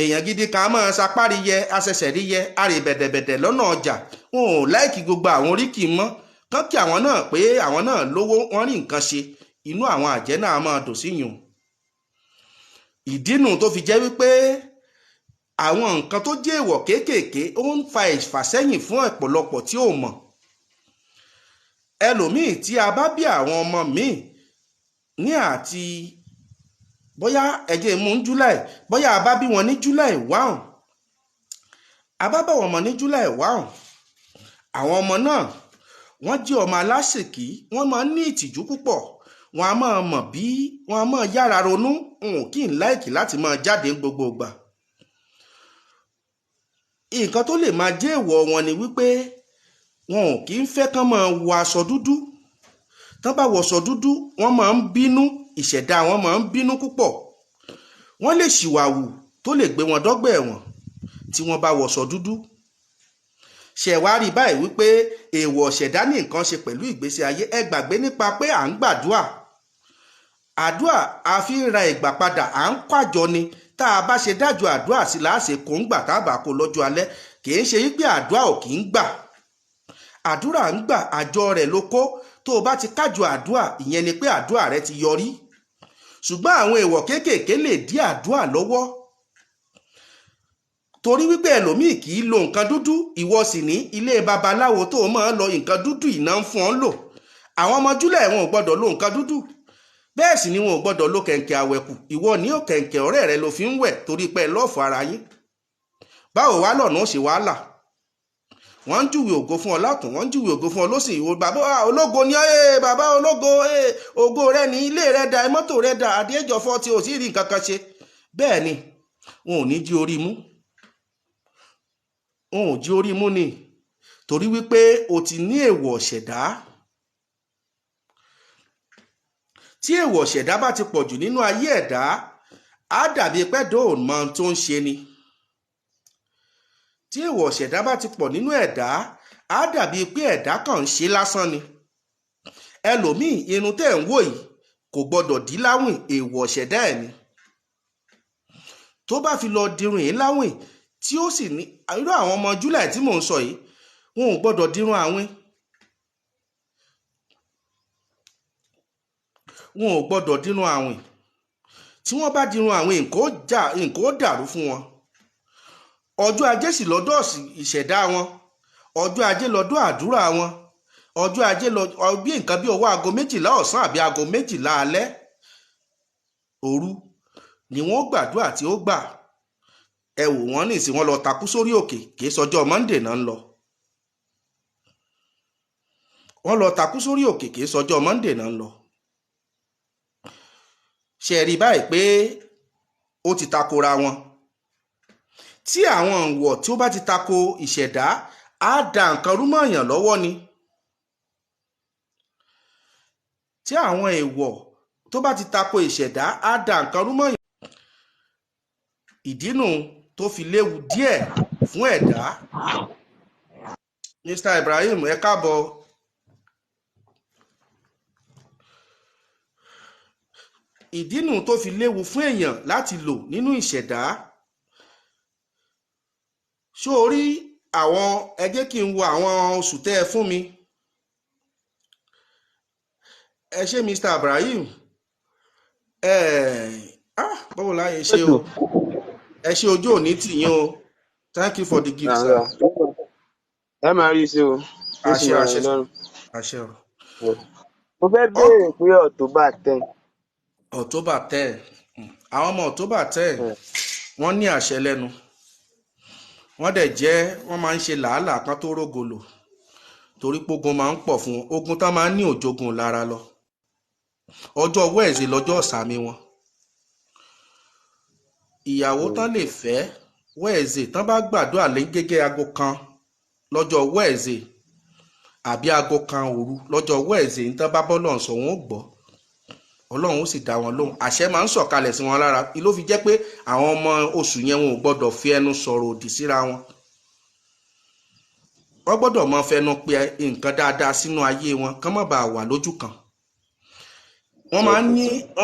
S2: Èèyàn gidi kan máa sapárí yẹ, aṣẹ̀ṣẹ̀rí yẹ, arè bẹ̀dẹ̀bẹ̀dẹ̀ lọ́nà ọjà. Wọn ò láìkí gbogbo àwọn oríkì mọ́ kán kí àwọn náà pé àwọn náà lówó, wọ́n rí nǹkan ṣe. Inú àwọn àjẹ́ náà máa dùn sí yùn. Ìdínú tó fi jẹ́ wípé àwọn nǹkan tó jẹ́ èèwọ̀ kéékèèké ó ń fa ìfàsẹ́yìn fún ọ̀pọ̀lọpọ̀ tí ò mọ̀. Ẹlòmíì tí a bá bí àwọn ọmọ míì ní àti bóyá ẹ̀jẹ̀ mú ní July, bóyá a bá bí wọn ní July 1, a bá bá wọn mọ̀ ní July 1, àwọn ọmọ náà wọ́n jẹ́ ọmọ aláṣèkí, wọ́n máa ń ní ìtìjú púpọ̀, wọ́n á máa mọ̀ bí wọ́n á máa yára ronú, wọn ò kí ń láìkì láti máa jáde gbogbo ìgbà. Nǹkan tó lè máa jẹ́ èèwọ̀ wọn ni wípé wọn ò kí ń fẹ́ kán máa wọ aṣọ dúdú. Tán bá wọ aṣọ dúdú, wọ́n máa ń bínú, ìṣẹ̀dá wọn máa ń bínú púpọ̀. Wọ́n lè ṣìwàwù tó lè gbé wọn dọ́gbà ẹ̀wọ̀n tí wọ́n bá wọ aṣọ dúdú. Ṣẹ̀wárí báyìí wípé èèwọ̀ ṣẹ̀dá ní nǹkan ṣe pẹ̀lú ìgbésí ayé. Ẹ gbàgbé nípa pé à ń gbàdúà. Àdúà a fi ń ra ìgbà padà, à ń kàjọ ni. Tá a bá ṣe dájú àdúà sí láàṣẹ kò ń gbà tá a bá kó lọ́jọ́ alẹ́. Kì í ṣe wípé àdúà ò kì í gbà. Àdúrà ń gbà, àjọ rẹ̀ ló kó. Tó o bá ti kájọ àdúà, ìyẹn ni pé àdúà rẹ ti yọrí. Ṣùgbọ́n àwọn èèwọ̀ kéékèèké lè dí àdúà lọ́wọ́, torí wípé ẹlòmíì kì í lo nǹkan dúdú. Ìwọ sì ní ilé babaláwo tó o máa ń lọ, nǹkan dúdú iná ń fún ọ lò. Àwọn ọmọ Júlẹ̀ wọn ò gbọ́dọ̀ lo nǹkan dúdú, bẹ́ẹ̀ sì ni wọn ò gbọ́dọ̀ lo kẹ̀ǹkẹ̀ àwẹ̀kù. Ìwọ ní ò kẹ̀ǹkẹ̀ ọ̀rẹ́ rẹ ló fi ń wẹ̀ torí pé lọ́ọ̀fù ara yín. Báwo wá lọ́nà ó ṣe wàhálà? Wọ́n ń júwe ògo fún ọ látùn, wọ́n ń júwe ògo fún ọ lọ́sìn. Ìwọ bàbá ológo ni ẹ, bàbá ológo, ògo rẹ ní ilé rẹ da, mọ́tò rẹ da, àdéjọ fọ́ tí o sì rí nǹkan kan ṣe. Bẹ́ẹ̀ ni wọn ò ní jí orí mú, wọn ò jí orí mú ni, torí wípé o ti ní èèwọ̀ ṣẹ̀dá. Tí èèwọ̀ ṣẹ̀dá bá ti pọ̀jù nínú ayé ẹ̀dá, á dàbí pẹ́ẹ́dọ̀ ò mọ ohun tó ń ṣe ni. Tí èèwọ̀ ṣẹ̀dá bá ti pọ̀ nínú ẹ̀dá, Á dàbí pé ẹ̀dá kan ń ṣe lásán ni. Ẹlòmíì, irun tẹ́ ń wò yìí kò gbọ́dọ̀ dí láwìn, èèwọ̀ ṣẹ̀dá ẹ̀ ni. Tó bá fi lọ dirun yìí láwìn, tí ó sì ní irú àwọn ọmọ July tí mò ń sọ yìí, wọn ò gbọ́dọ̀ dirun àwìn, wọn ò gbọ́dọ̀ dirun àwìn. Tí wọ́n bá dirun àwìn, nǹkan ó dàrú fún wọn. Ọjọ́ ajé sì lọ́dọ̀ ìṣẹ̀dá wọn, ọjọ́ ajé lọ́dọ̀ àdúrà wọn, ọjọ́ ajé lọ bí nǹkan bí ọwọ́ aago 12 ọ̀sán àbí aago 12 alẹ́ òru ni wọ́n gbàdúrà tí ó gbà. Ẹ wò wọ́n ní ìsìn, wọn lọ takú sórí òkè, kì í sọjọ́ Monday náà ń lọ. Wọ́n lọ takú sórí òkè, kì í sọjọ́ Monday náà ń lọ. Ṣe rí báyìí pé ó ti takora wọn. Tí àwọn ìwọ̀ tí ó bá ti tako ìṣẹ̀dá, á da nǹkan rú mọ́ èèyàn lọ́wọ́ ni. Tí àwọn ìwọ̀ tó bá ti tako ìṣẹ̀dá, á da nǹkan rú mọ́ èèyàn. Ìdínú tó fi léwu díẹ̀ fún ẹ̀dá. Mr. Ibrahim, ẹ káàbọ̀. Ìdínú tó fi léwu fún èèyàn láti lò nínú ìṣẹ̀dá. Ṣó o rí àwọn, ẹ jẹ́ kí n wo àwọn oṣù tẹ́ ẹ fún mi. Ẹ ṣé Mr. Ibrahim. Báwo láyé ṣe o? Ẹ ṣé, ojú òní tì yín o. Thank you for the gift, sir.
S3: Ẹ máa rí sí o.
S2: Àṣẹ, àṣẹ, àṣẹ o.
S3: Mo fẹ́ béèrè pé October 10.
S2: October 10, àwọn ọmọ October 10, wọ́n ní àṣẹ lẹ́nu, wọ́n dẹ̀ jẹ́ wọ́n máa ń ṣe làálàá kan tó rógolo, torí pógun máa ń pọ̀ fún wọn. Ogun tán máa ń ní òjogun lára lọ. Ọjọ́ Wednesday lọ́jọ́ ọ̀sàmì wọn. Ìyàwó tán lè fẹ́ Wednesday, tán bá gbàdúrà lé gẹ́gẹ́ aago 1 lọ́jọ́ Wednesday àbí aago 1 òru lọ́jọ́ Wednesday, ní tán bá bọ́ lọ́n sọ, wọn ó gbọ́, Ọlọ́run ó sì dá wọn lóhùn. Àṣẹ máa ń sọ̀kalẹ̀ sí wọn lára. Ló fi jẹ́ pé àwọn ọmọ oṣù yẹn, wọn ò gbọ́dọ̀ fi ẹnu sọ̀rọ̀ òdì síra wọn. Wọ́n gbọ́dọ̀ máa fẹnu pe nǹkan dáadáa sínú ayé wọn, kán má bàa wà lójú kan. Wọ́n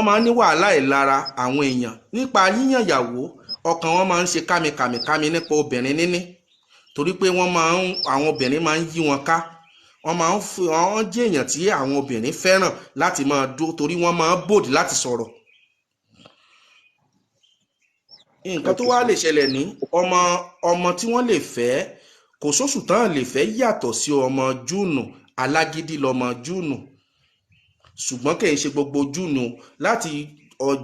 S2: máa ń ní wàhálà ìlara àwọn èèyàn nípa yíyàn ìyàwó. Ọkàn wọn máa ń ṣe kámikàmìkámi nípa obìnrin níní, torí pé wọ́n máa ń, àwọn obìnrin máa ń yí wọn ká. Wọ́n máa ń fi wọ́n jẹ́ èèyàn tí àwọn obìnrin fẹ́ràn láti máa dó, torí wọ́n máa ń bòdì láti sọ̀rọ̀. Nǹkan tó wá lè ṣẹlẹ̀ ní ọmọ tí wọ́n lè fẹ́, kò sóṣù tán lè fẹ́ yàtọ̀ sí ọmọ Júùnù. Alágídí lọmọ Júùnù, ṣùgbọ́n kì í ṣe gbogbo Júùnù. Láti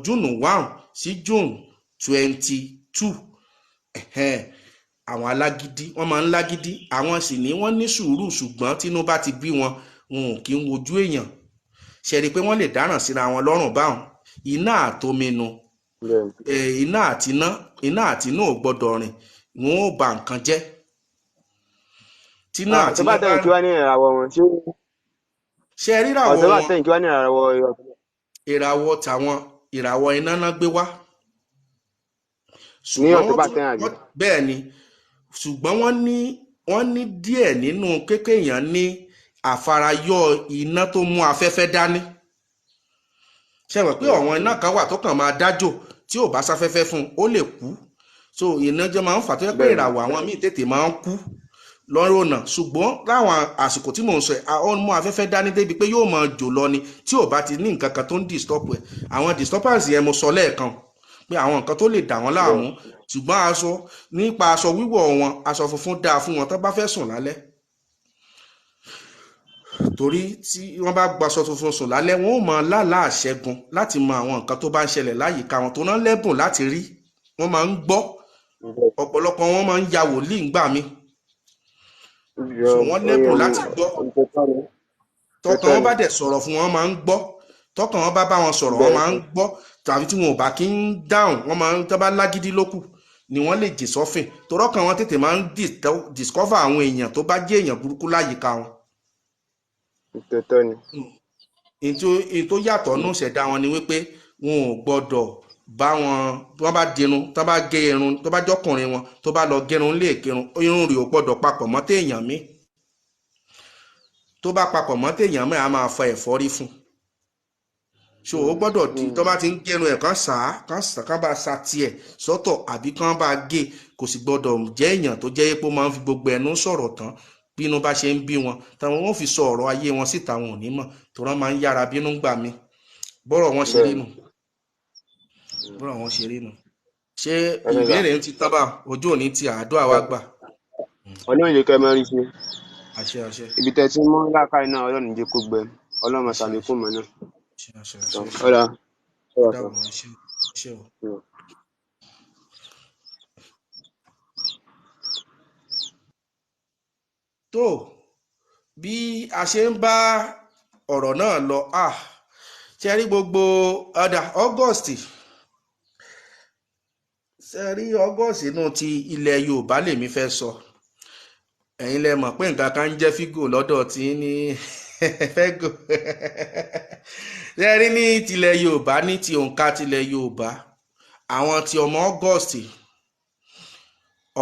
S2: Júùnù 1 sí June 22, àwọn alágídí, wọ́n máa ń lágídí. Àwọn sì ní wọ́n ní sùúrù, ṣùgbọ́n tínú bá ti bí wọn, wọn ò kí ń wojú èèyàn. Ṣe rí i pé wọ́n lè dáràn síra wọn lọ́rùn báwọn. Iná àtominu, iná àtiná, iná àtinú ò gbọ́dọ̀ rìn, wọn ò bà nǹkan jẹ́. Tíná àtiná
S3: bá tẹ̀yìn kí wá ní ìràwọ̀ wọn.
S2: Ṣe ríràwọ̀ wọn?
S3: Ọ̀tọ̀ bá tẹ̀yìn kí wá ní ìràwọ̀.
S2: Ìràwọ̀ tàwọn, ìràwọ̀ iná náà gbé wá.
S3: Ní October 10 àbí?
S2: Bẹ́ẹ̀ ni, ṣùgbọ́n wọ́n ní díẹ̀ nínú kékèèyàn ní àfarayọ iná tó mú afẹ́fẹ́ dání. Ṣe mọ̀ pé àwọn iná kan wà tó kàn máa dájò, tí ò bá sáfẹ́fẹ́ fún un ó lè kú. So iná jẹ́ máa ń fà tó yẹ pé ìràwọ̀ àwọn míì tètè máa ń kú lọ́rọ̀ ọ̀nà. Ṣùgbọ́n láwọn àsìkò tí mò ń sọ ẹ̀, ó mú afẹ́fẹ́ dání débi pé yóò máa jò lọ ni, tí ò bá ti ní nǹkan kan tó ń disturb ẹ̀. Àwọn disturbance yẹn mo sọ lẹ́ẹ̀kan pé àwọn nǹkan tó lè dà wọ́n láàmú. Ṣùgbọ́n aṣọ, nípa aṣọ wíwọ̀ wọn, aṣọ funfun dáa fún wọn tó bá fẹ́ sùn lálẹ́, torí tí wọ́n bá gbaṣọ funfun sùn lálẹ́, wọn ó máa lálàá àṣẹgun láti mọ àwọn nǹkan tó bá ń ṣẹlẹ̀ láyìíká wọn, tó náà lẹ́bùn láti rí. Wọ́n máa ń gbọ́, ọ̀pọ̀lọpọ̀ wọn máa ń ya wòlíì ńgbà mi. So wọ́n lẹ́bùn láti gbọ́. Tọkàn wọn bá dẹ̀ sọ̀rọ̀ fún wọn, máa ń gbọ́. Tọkàn wọn bá bá wọn sọ̀rọ̀, wọn máa ń gbọ́. Tàbí tí wọn ò bá kí ń dáhùn, wọ́n máa ń tọ́ bá lágídí lókù ni wọ́n lè jì sọ́fìn, torọ́kàn wọn tètè máa ń discover àwọn èèyàn tó bá jẹ́ èèyàn burúkú láyìíká wọn.
S3: Tòótọ́ ni.
S2: Èyí tó yàtọ̀ nù ṣẹ̀dá wọn ni wípé wọn ò gbọ́dọ̀ bá wọn, wọ́n bá dirun, tó bá gé irun, tó bá jọkùnrin wọn, tó bá lọ gérun lè kírun, irun rẹ̀ ò gbọ́dọ̀ papọ̀ mọ́ téèyàn mi. Tó bá papọ̀ mọ́ téèyàn mọ́, á máa fa ẹ̀fọ́rí fún un. So ó gbọ́dọ̀ di tó bá ti ń gẹrun ẹ̀, kán sà á, kán sà, kán bá sa tiẹ̀ sọ́tọ̀ àbí kán bá gé. Kò sì gbọ́dọ̀ jẹ́ èèyàn tó jẹ́ pé ó máa ń fi gbogbo ẹnu sọ̀rọ̀ tán. Bínú bá ṣe ń bí wọn táwọn wọn fi sọ ọ̀rọ̀ ayé wọn síta, wọn ò ní mọ̀ tó rán, máa ń yára bínú gbà mí. Bọ́rọ̀ wọn ṣe rí nù, bọ́rọ̀ wọn ṣe rí nù. Ṣé ìbéèrè ń ti tán bá ojú òní ti àdúrà wa gbà?
S3: Ọlọ́run jẹ́ kẹ́ ẹ máa rí ṣe.
S2: Àṣẹ, àṣẹ.
S3: Ibi tẹ́ ti mú làákàyè náà, Ọlọ́run jẹ́ kó gbẹ. Ọlọ́run máa ṣàlékún mọ́ náà.
S2: Àṣẹ, àṣẹ, àṣẹ.
S3: Ọ̀rà ọ̀rà.
S2: Dábọ̀, àṣẹ, àṣẹ o. Tó bí a ṣe ń bá ọ̀rọ̀ náà lọ, ṣe rí gbogbo ọ̀dà August, ṣe rí August inú ti ilẹ̀ Yorùbá lèmi fẹ́ sọ. Ẹ̀yin lẹ mọ̀ pé nǹkan kan ń jẹ́ fígò lọ́dọ̀ tí ní fẹ́gò. Ṣe rí ní tilẹ̀ Yorùbá, ní ti òǹkà tilẹ̀ Yorùbá, àwọn ti ọmọ August,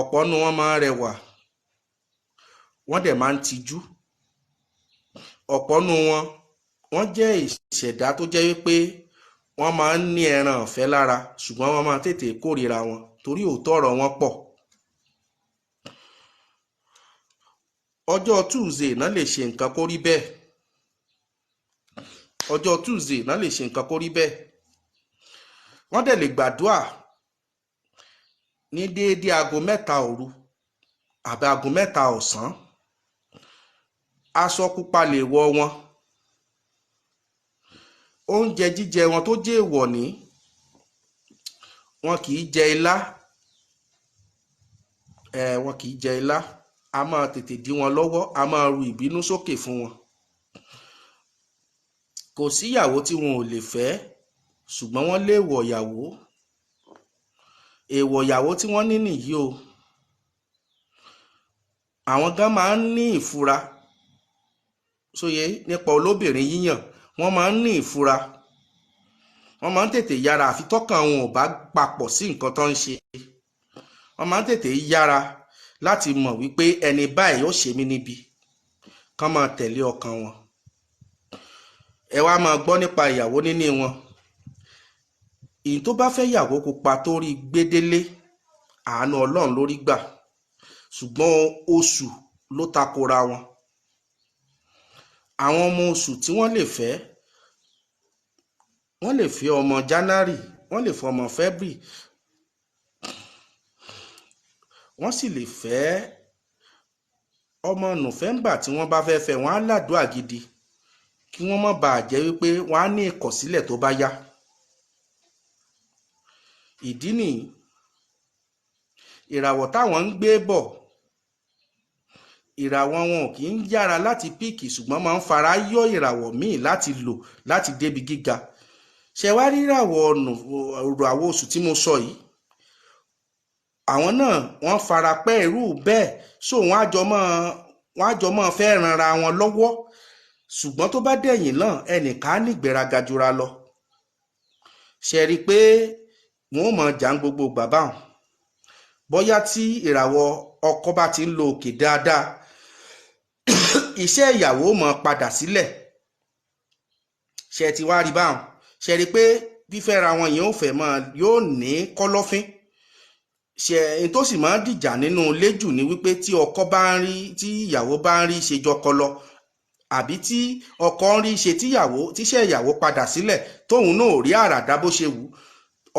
S2: ọ̀pọ̀ nu wọn máa ń rẹwà, wọ́n dẹ̀ máa ń tijú. Ọ̀pọ̀ nu wọn, wọ́n jẹ́ ìṣẹ̀dá tó jẹ́ wípé wọ́n máa ń ní ẹran ọ̀fẹ́ lára, ṣùgbọ́n wọ́n máa tètè kórìíra wọn torí òótọ́ ọ̀rọ̀ wọn pọ̀. Ọjọ́ Tuesday náà lè ṣe nǹkan kó rí bẹ́ẹ̀. Ọjọ́ Tuesday náà lè ṣe nǹkan kó rí bẹ́ẹ̀. Wọ́n dẹ̀ lè gbàdúà ní déédéé aago 3 òru àbí aago 3 ọ̀sán. Aṣọ pupa lè wọ̀ wọn. Oúnjẹ jíjẹ wọn tó jẹ́ èèwọ̀ ní, wọn kì í jẹ ilá. Wọn kì í jẹ ilá. A máa tètè dí wọn lọ́wọ́, a máa ru ìbínú sókè fún wọn. Kò síyàwó tí wọn ò lè fẹ́, ṣùgbọ́n wọ́n lè wọ̀ ìyàwó. Èèwọ̀ ìyàwó tí wọ́n ní nìyí o. Àwọn gan máa ń ní ìfura sóye nípa olóbìnrin yíyàn. Wọ́n máa ń ní ìfura, wọ́n máa ń tètè yára, àfi tọ́kàn wọn ò bá papọ̀ sí nǹkan tó ń ṣe. Wọ́n máa ń tètè yára láti mọ̀ wípé ẹni báyìí ó ṣe mí níbi, kán máa tẹ̀lé ọkàn wọn. Ẹ wá máa gbọ́ nípa ìyàwó níní wọn. Ìyìn tó bá fẹ́ yàwó pupa tó rí gbédélé, àánú Ọlọ́run lórí gbà, ṣùgbọ́n oṣù ló takora wọn. Àwọn ọmọ oṣù tí wọ́n lè fẹ́, wọ́n lè fẹ́ ọmọ January, wọ́n lè fẹ́ ọmọ February, wọ́n sì lè fẹ́ ọmọ November. Tí wọ́n bá fẹ́ fẹ́, wọ́n á làdúà gidi kí wọ́n má bàa jẹ́ wípé wọ́n á ní ìkọ̀sílẹ̀ tó bá yá. Ìdí nìyí, ìràwọ̀ táwọn ń gbé bọ̀, ìràwọ̀ wọn ò kì í yára láti píìkì, ṣùgbọ́n máa ń fara yọ ìràwọ̀ míì láti lò láti débi gíga. Ṣe wá rí ìràwọ̀ ìràwọ̀ oṣù tí mo sọ yìí, àwọn náà wọ́n fara pẹ́ irú bẹ́ẹ̀, so wọ́n á jọ mọ́ fẹ́ ranra wọn lọ́wọ́. Ṣùgbọ́n tó bá dẹ̀yìn náà, ẹnìkan á ní ìgbéraga jura lọ. Ṣe rí i pé wọn ò mọ̀ jà ń gbogbo bàbá wọn. Bóyá tí ìràwọ̀ ọkọ bá ti ń lo òkè dáadáa, iṣẹ́ ìyàwó mọ̀ padà sílẹ̀. Ṣe ti wá rí báwọn? Ṣe rí i pé fífẹ́ra wọn yẹn ò fẹ́ mọ́, yóò ní kọ́lọ́fín. Ṣe ẹni tó sì máa ń dìjà nínú ilé jù ni wípé tí ọkọ bá ń rí, tí ìyàwó bá ń rí ṣe jọkọ lọ, àbí tí ọkọ ń rí ṣe tíyàwó, tíṣẹ́ ìyàwó padà sílẹ̀, tóun náà ò rí àràdá bó ṣe wù,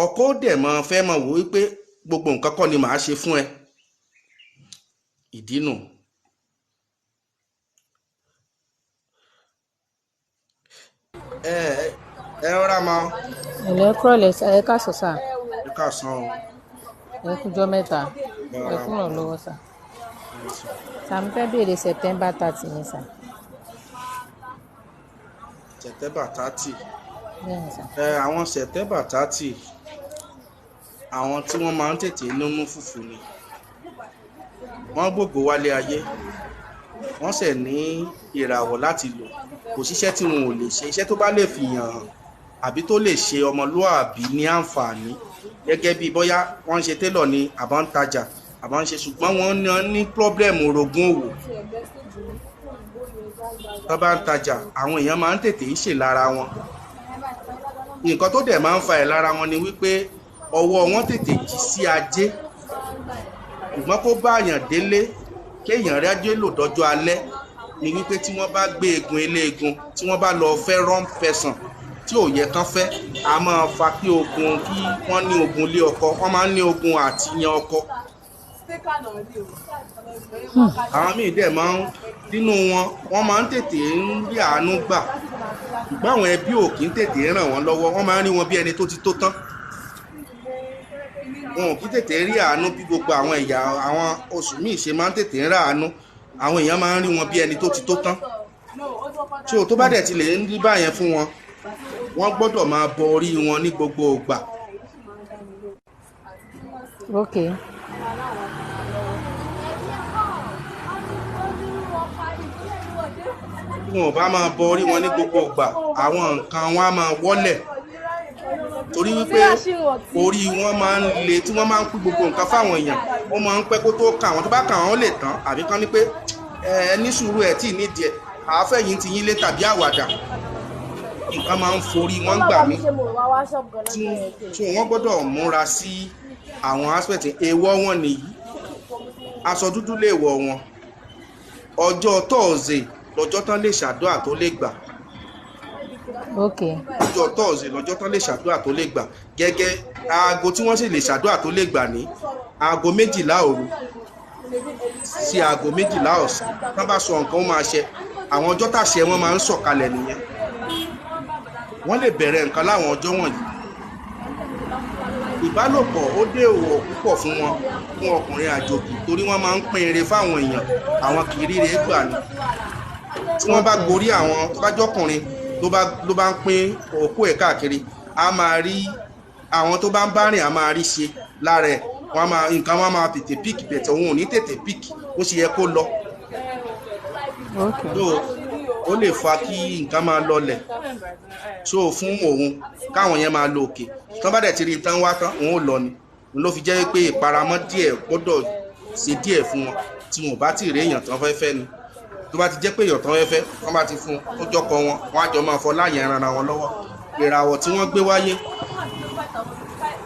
S2: ọkọ dẹ̀ mọ́ fẹ́ mọ̀ wò wípé gbogbo nǹkan kọ́ ni màá ṣe fún ẹ. Ìdí nù. Ẹ rọra mọ.
S4: Ẹ̀lẹ́ kúrọ̀lẹ́, ẹ káàsán sà.
S2: Ẹ káàsán o.
S4: Ẹ kújọ́ mẹ́ta. Ẹ kúrọ̀ lọ́wọ́ sà. Sà, mo fẹ́ béèrè September 30 ni sà.
S2: September 30.
S4: Bẹ́ẹ̀ni sà.
S2: Ẹ àwọn September 30, àwọn tí wọ́n máa ń tètè nínú fùfù ni. Wọ́n gbogbo wálé ayé, wọ́n sì ní ìràwọ̀ láti lò. Kò síṣẹ́ tí wọn ò lè ṣe, iṣẹ́ tó bá lè fìyàn hàn àbí tó lè ṣe ọmọlúàbí ní àǹfààní, gẹ́gẹ́ bí bóyá wọ́n ń ṣe télọ̀ ni, àbá ń tajà, àbá ń ṣe, ṣùgbọ́n wọ́n ní pírọ́blẹ̀mù orogún òwò. Tó bá ń tajà, àwọn èèyàn máa ń tètè ń ṣe lára wọn. Nǹkan tó dẹ̀ máa ń fa ẹ̀ lára wọn ni wípé ọwọ́ wọn tètè jí sí ajé. Ṣùgbọ́n kó bá àyàn délé, kéèyàn rájé lò dọ́jọ́ alẹ́ ni wípé tí wọ́n bá gbé egun eléegun, tí wọ́n bá lọ fẹ́ wrong person tí ò yẹ kán fẹ́, a máa fa kí ogun, kí wọ́n ní ogun lé ọkọ. Wọ́n máa ń ní ogun àti yan ọkọ. Àwọn míì dẹ̀ máa ń nínú wọn, wọ́n máa ń tètè ń rí àánú gbà, ṣùgbọ́n àwọn ẹbí ò kí ń tètè ràn wọ́n lọ́wọ́. Wọ́n máa ń rí wọn bí ẹni tó ti tó tán. Wọn ò kí tètè rí àánú bí gbogbo àwọn ẹ̀yà àwọn oṣù míì ṣe máa ń tètè ń ráàánú. Àwọn èèyàn máa ń rí wọn bí ẹni tó ti tó tán. Tí o tó bá dẹ̀ ti lè ń rí báyẹn fún wọn, wọ́n gbọ́dọ̀ máa bọ orí wọn ní gbogbo ìgbà.
S4: Ok.
S2: Tí wọn ò bá máa bọ orí wọn ní gbogbo ìgbà, àwọn nǹkan wọn á máa wọ́lẹ̀, torí wípé orí wọn máa ń le. Tí wọ́n máa ń pín gbogbo nǹkan fáwọn èèyàn, ó máa ń pẹ́ kó tó kà wọ́n. Tó bá kà wọ́n lè tán, àbí kán ní pé ẹ ní sùúrù, ẹ tí ì nídìí ẹ, àáfẹ̀yìn ti yín lé tàbí àwàdà. Nǹkan máa ń forí wọn gbà mí tí wọ́n gbọ́dọ̀ múra sí àwọn aspect. Èèwọ̀ wọn nìyí: aṣọ dúdú lè wọ̀ wọn, ọjọ́ tọ́ọ̀sì lọ́jọ́ tán lè ṣàdúrà tó lè gbà.
S4: Ok.
S2: Ọjọ́ tọ́ọ̀sì lọ́jọ́ tán lè ṣàdúrà tó lè gbà. Gẹ́gẹ́ aago tí wọ́n sì lè ṣàdúrà tó lè gbà ní aago 12 òru sí aago 12 ọ̀sán. Tán bá sọ nǹkan, ó máa ṣẹ. Àwọn ọjọ́ tàṣẹ wọn máa ń sọ̀kalẹ̀ nìyẹn. Wọ́n lè bẹ̀rẹ̀ nǹkan láwọn ọjọ́ wọ̀nyí. Ìbálòpọ̀ ó dé òwò púpọ̀ fún wọn, fún ọkùnrin àjòjì, torí wọ́n máa ń pín ire fáwọn èèyàn, àwọn kì í ríre gbà ní. Tí wọ́n bá gorí àwọn tó bá jọkùnrin ló bá ń pín òkú ẹ̀ káàkiri, a máa rí àwọn tó bá ń bá rìn, a máa rí ṣe lára ẹ̀. Wọ́n máa nǹkan wọn máa tètè píìkì bẹ̀tẹ̀, òun ò ní tètè píìkì ó ṣe yẹ kó lọ.
S4: Ok.
S2: So ó lè fa kí nǹkan máa lọlẹ̀ so fún òun, káwọn yẹn máa lọ òkè. Tán bá dẹ̀ ti rí tán wá tán, òun ò lọ ni. Òun ló fi jẹ́ pé ìparamọ́ díẹ̀ gbọ́dọ̀ ṣe díẹ̀ fún wọn tí wọn ò bá tí ì rí èèyàn tán fẹ́ fẹ́ ni. Tó bá ti jẹ́ pé èèyàn tán fẹ́ fẹ́, wọ́n bá ti fún un tó jọkọ wọn, wọ́n á jọ máa fọ láàyè ara wọn lọ́wọ́. Ìràwọ̀ tí wọ́n gbé wáyé,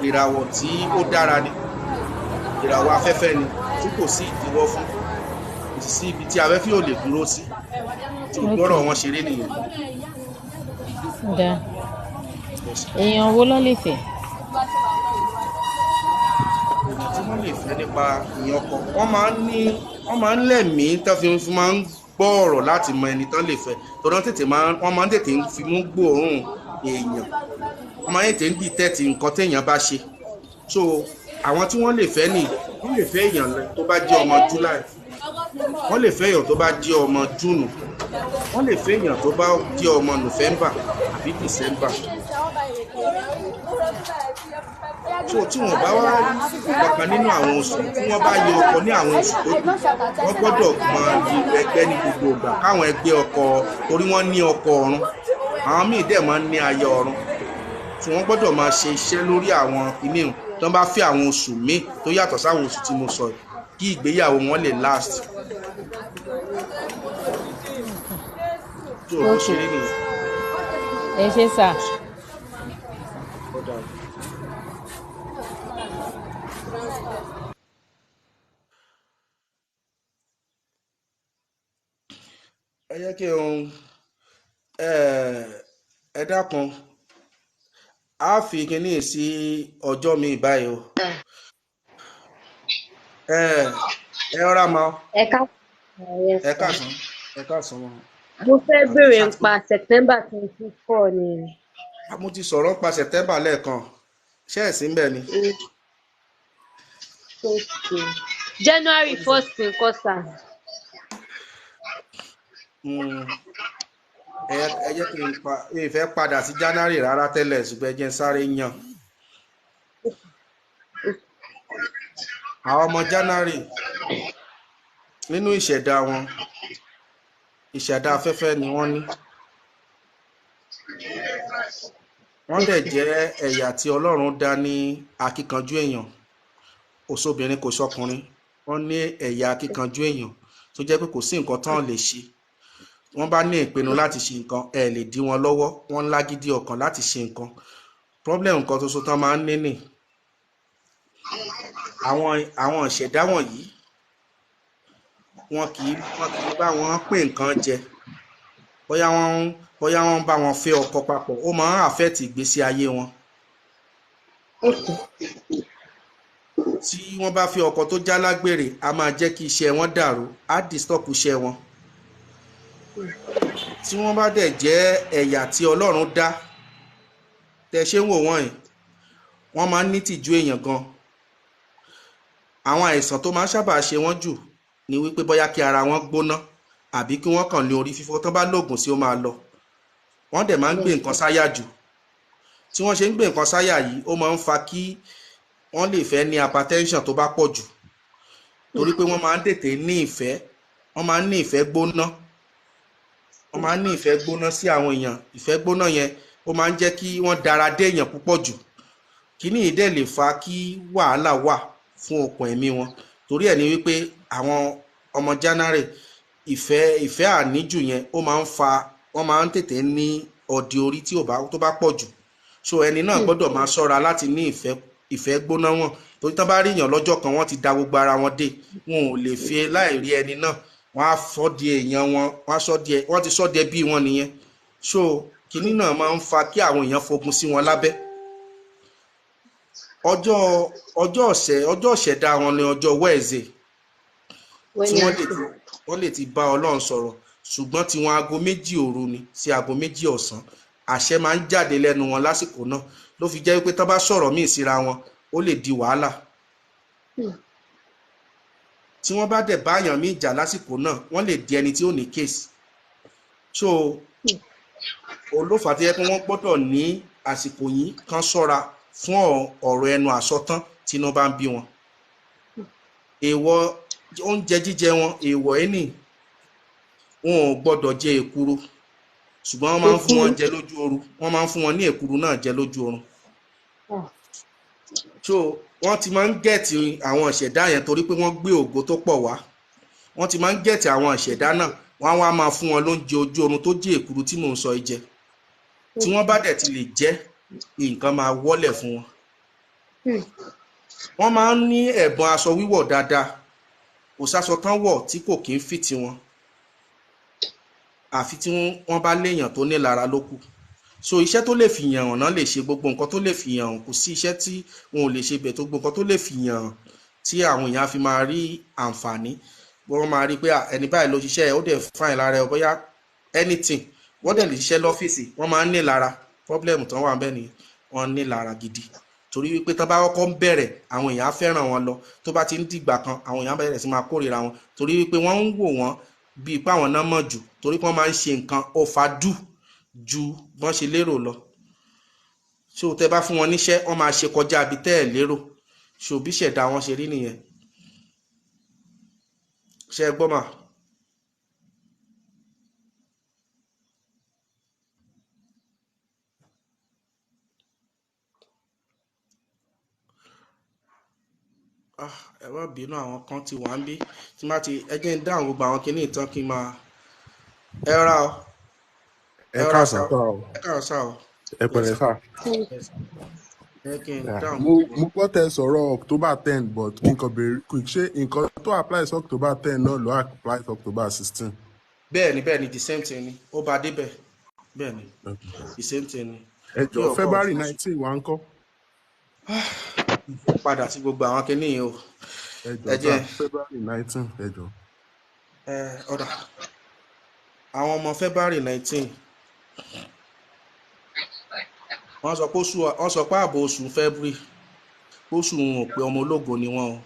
S2: ìràwọ̀ tí ó dára ni, ìràwọ̀ afẹ́fẹ́ ni tí kò sí ìdíwọ́ fún, kò sì sí ibi tí afẹ́fẹ́ ò lè dúró sí. Tí ò gbọ́rọ̀ wọn ṣeré nìyẹn.
S4: Da. Èèyàn wo ló lè fẹ́?
S2: Èèyàn tí wọ́n lè fẹ́ nípa ìyẹn ọkọ, wọ́n máa ń ní, wọ́n máa ń lẹ̀mí tán fi máa ń gbọ́ ọ̀rọ̀ láti mọ ẹni tán lè fẹ́, torí wọ́n tètè máa, wọ́n máa ń tètè fi mú gbóòórùn èèyàn, wọ́n máa ń tètè ń dìtẹ́tì nǹkan téèyàn bá ṣe. So àwọn tí wọ́n lè fẹ́ nì, wọ́n lè fẹ́ èèyàn tó bá jẹ́ ọmọ July, wọ́n lè fẹ́ èèyàn tó bá jẹ́ ọmọ June, wọ́n lè fẹ́ èèyàn tó bá jẹ́ ọmọ November àbí December. So tí wọ́n bá wá rí kankan nínú àwọn oṣù tí wọ́n bá yọ ọkọ ní àwọn oṣù tó kù, wọ́n gbọ́dọ̀ máa lu ẹgbẹ́ ní gbogbo ìgbà, káwọn ẹgbẹ́ ọkọ, torí wọ́n ní ọkọ ọ̀run, àwọn míì dẹ̀ máa ń ní aya ọ̀run, tí wọ́n gbọ́dọ̀ máa ṣe iṣẹ́ lórí àwọn kinní tí wọ́n bá fẹ́ àwọn oṣù míì tó yàtọ̀ sáwọn oṣù tí mo sọ yìí, kí ìgbéyàwó wọn lè last. Tó o bó ṣe rí nìyẹn.
S4: Ẹ ṣé sà.
S2: Ẹ jẹ́ kí n ẹ dákun, a fi kinní sí ọjọ́ mi báyìí o. Ẹ rọra ma.
S5: Ẹ káàsán.
S2: Ẹ káàsán, ẹ káàsán wọn.
S5: Mo fẹ́ béèrè nípa September 24 ni.
S2: Mo ti sọ̀rọ̀ nípa September lẹ́ẹ̀kan, ṣé ẹ̀ sí ń bẹ̀ ni?
S5: January 1st nǹkan sà.
S2: Ẹ jẹ́ kí n pa, mi fẹ́ padà sí January rárá tẹ́lẹ̀, ṣùgbọ́n ẹ jẹ́ n sáré yàn. Àwọn ọmọ January nínú ìṣẹ̀dá wọn, ìṣẹ̀dá afẹ́fẹ́ ni wọ́n ní. Wọ́n dẹ̀ jẹ́ ẹ̀yà tí Ọlọ́run dá ní akíkanjú èèyàn. Kò sóbìnrin, kò sọkùnrin. Wọ́n ní ẹ̀yà akíkanjú èèyàn tó jẹ́ pé kò sí nǹkan tán lè ṣe. Wọ́n bá ní ìpinnu láti ṣe nǹkan, ẹ lè dí wọn lọ́wọ́. Wọ́n ń lágídí ọkàn láti ṣe nǹkan. Problem nǹkan tuntun tán máa ń ní nì àwọn ìṣẹ̀dá wọ̀nyí, wọn kì í bá wọn pín nǹkan jẹ. Bóyá wọ́n ń bá wọn fẹ́ ọkọ papọ̀, ó máa ń affect ìgbésí ayé wọn. Tí wọ́n bá fẹ́ ọkọ tó jálágbèrè, a máa jẹ́ kí iṣẹ́ wọn dàrú, á disturb iṣẹ́ wọn. Tí wọ́n bá dẹ̀ jẹ́ ẹ̀yà tí Ọlọ́run dá, tẹ́ ṣé ń wò wọ́n yìí, wọ́n máa ń ní tìjú èèyàn gan. Àwọn àìsàn tó máa ń sábà ṣe wọ́n jù ni wípé bóyá kí ara wọn gbóná àbí kí wọ́n kàn ní orí fífọ́. Tán bá lóògùn sí, ó máa lọ. Wọ́n dẹ̀ máa ń gbé nǹkan sáyà jù. Tí wọ́n ṣe ń gbé nǹkan sáyà yìí, ó máa ń fa kí wọ́n lè fẹ́ ní hypertension tó bá pọ̀ jù, torí pé wọ́n máa ń tètè ní ìfẹ́, wọ́n máa ń ní ìfẹ́ gbóná, wọ́n máa ń ní ìfẹ́ gbóná sí àwọn èèyàn. Ìfẹ́ gbóná yẹn, ó máa ń jẹ́ kí wọ́n dára dé èèyàn púpọ̀ jù. Kíní yìí dẹ̀ lè fa kí wàhálà wà fún okùn ẹ̀mí wọn. Torí ẹ̀ ni wípé àwọn ọmọ January, ìfẹ́ àníjù yẹn, ó máa ń fa wọ́n máa ń tètè ní ọ̀dì orí tí ò bá tó bá pọ̀ jù. So ẹni náà gbọ́dọ̀ máa ṣọ́ra láti ní ìfẹ́ gbóná wọn, torí tán bá rí èèyàn lọ́jọ́ kan, wọ́n ti da gbogbo ara wọn dé, wọn ò lè fi láì rí ẹni náà. Wọ́n á sọ́ di èèyàn wọn, wọ́n á sọ́ di, wọ́n ti sọ́ di ẹbí wọn nìyẹn. So kinní náà máa ń fa kí àwọn èèyàn fogun sí wọn lábẹ́. Ọjọ́ ọ̀sẹ̀, ọjọ́ ìṣẹ̀dá wọn ni ọjọ́ Wednesday, tí wọ́n lè ti bá Ọlọ́run sọ̀rọ̀, ṣùgbọ́n tiwọn, aago 2 òru ni sí aago 2 ọ̀sán. Àṣẹ máa ń jáde lẹ́nu wọn lásìkò náà, ló fi jẹ́ wípé tán bá sọ̀rọ̀ míì síra wọn, ó lè di wàhálà. Tí wọ́n bá dẹ̀ báyàn míì jà lásìkò náà, wọ́n lè di ẹni tí ó ní case. So olófà tó yẹ pé wọ́n gbọ́dọ̀ ní àsìkò yìí kán ṣọ́ra fún ọ̀rọ̀ ẹnu àsọtán tí inú bá ń bí wọn. Èèwọ̀ oúnjẹ jíjẹ wọn, èèwọ̀ ẹni, wọn ò gbọ́dọ̀ jẹ èkuru, ṣùgbọ́n wọ́n máa ń fún wọn jẹ lójú oorun. Wọ́n máa ń fún wọn ní èkuru náà jẹ lójú oorun. So wọ́n ti máa ń get àwọn ìṣẹ̀dá yẹn, torí pé wọ́n gbé ògo tó pọ̀ wá. Wọ́n ti máa ń get àwọn ìṣẹ̀dá náà, wọ́n á wá máa fún wọn lóúnjẹ ojú oorun tó jẹ́ èkuru tí mò ń sọ yìí jẹ. Tí wọ́n bá dẹ̀ ti lè jẹ, nǹkan máa wọ́lẹ̀ fún wọn. Wọ́n máa ń ní ẹ̀bùn aṣọ wíwọ̀ dáadáa. Kò sáṣọ tán wọ̀ tí kò kí ń fit wọn, àfi tí wọ́n bá léèyàn tó nílara ló kù. So iṣẹ́ tó lè fi yàn hàn náà lè ṣe, gbogbo nǹkan tó lè fi yàn hàn. Kò sí iṣẹ́ tí wọn ò lè ṣe bẹ̀ tó gbogbo nǹkan tó lè fi yàn hàn tí àwọn èèyàn á fi máa rí àǹfààní. Wọ́n máa rí pé, ah, ẹni báyìí ló ṣiṣẹ́ ẹ̀, ó dẹ̀ fine lára ẹ̀, bóyá anything. Wọ́n dẹ̀ lè ṣiṣẹ́ lọ́fíìsì. Wọ́n máa ń nílara. Problem tán wà bẹ́ẹ̀ ni wọ́n nílara gidi, torí wípé tán bá kọ́kọ́ ń bẹ̀rẹ̀, àwọn èèyàn á fẹ́ràn wọn lọ. Tó bá ti ń dìgbà kan, àwọn èèyàn á bẹ̀rẹ̀ sí máa kórìíra wọn, torí wípé wọ́n ń wò wọ́n bíi pé àwọn náà mọ̀ jù, torí pé wọ́n máa ń ṣe nǹkan overdo ju bọ́n ṣe lérò lọ. So tẹ́ bá fún wọn níṣẹ́, wọ́n máa ṣe kọjá ibi tẹ́ ẹ̀ lérò. So bí ṣẹ̀dá wọn ṣe rí nìyẹn. Ṣé ẹ gbọ́ mà? Ah, ẹ má bínú, àwọn kan ti wà ń bí tí má ti ẹ jẹ́ ń dáhùn gbogbo àwọn kinní ìtàn kí n máa ẹ ra ọ.
S6: Ẹ
S2: Ẹ ra
S6: káàsán
S2: sá.
S6: sá o.
S2: Ẹ káàárọ̀ sá o.
S6: Ẹ pẹ̀lẹ́ sá.
S2: Ẹ kí n
S6: Yeah.
S2: dáhùn
S6: Mo
S2: gbogbo.
S6: mo gbọ́ tẹ sọ̀rọ̀ October 10, but kí n kàn béèrè quick, ṣé nǹkan tó apply sí October 10 náà ló apply sí October 16?
S2: Bẹ́ẹ̀ ni, the same thing ni, ó bá débẹ̀. Bẹ́ẹ̀ ni, the same thing ni.
S6: Ẹ
S2: Bí
S6: jọ,
S2: ọkọ
S6: February 19 wà ń kọ́?
S2: Padà sí gbogbo àwọn kinní yìí o.
S6: Ẹ jọ
S2: Ẹ
S6: sá,
S2: jẹ́
S6: February 19, ẹ jọ.
S2: Ẹ ọ̀dà, àwọn ọmọ February 19, wọ́n sọ pé ààbò oṣù February, oṣù wọn ò pé, ọmọ ológo ni wọ́n o.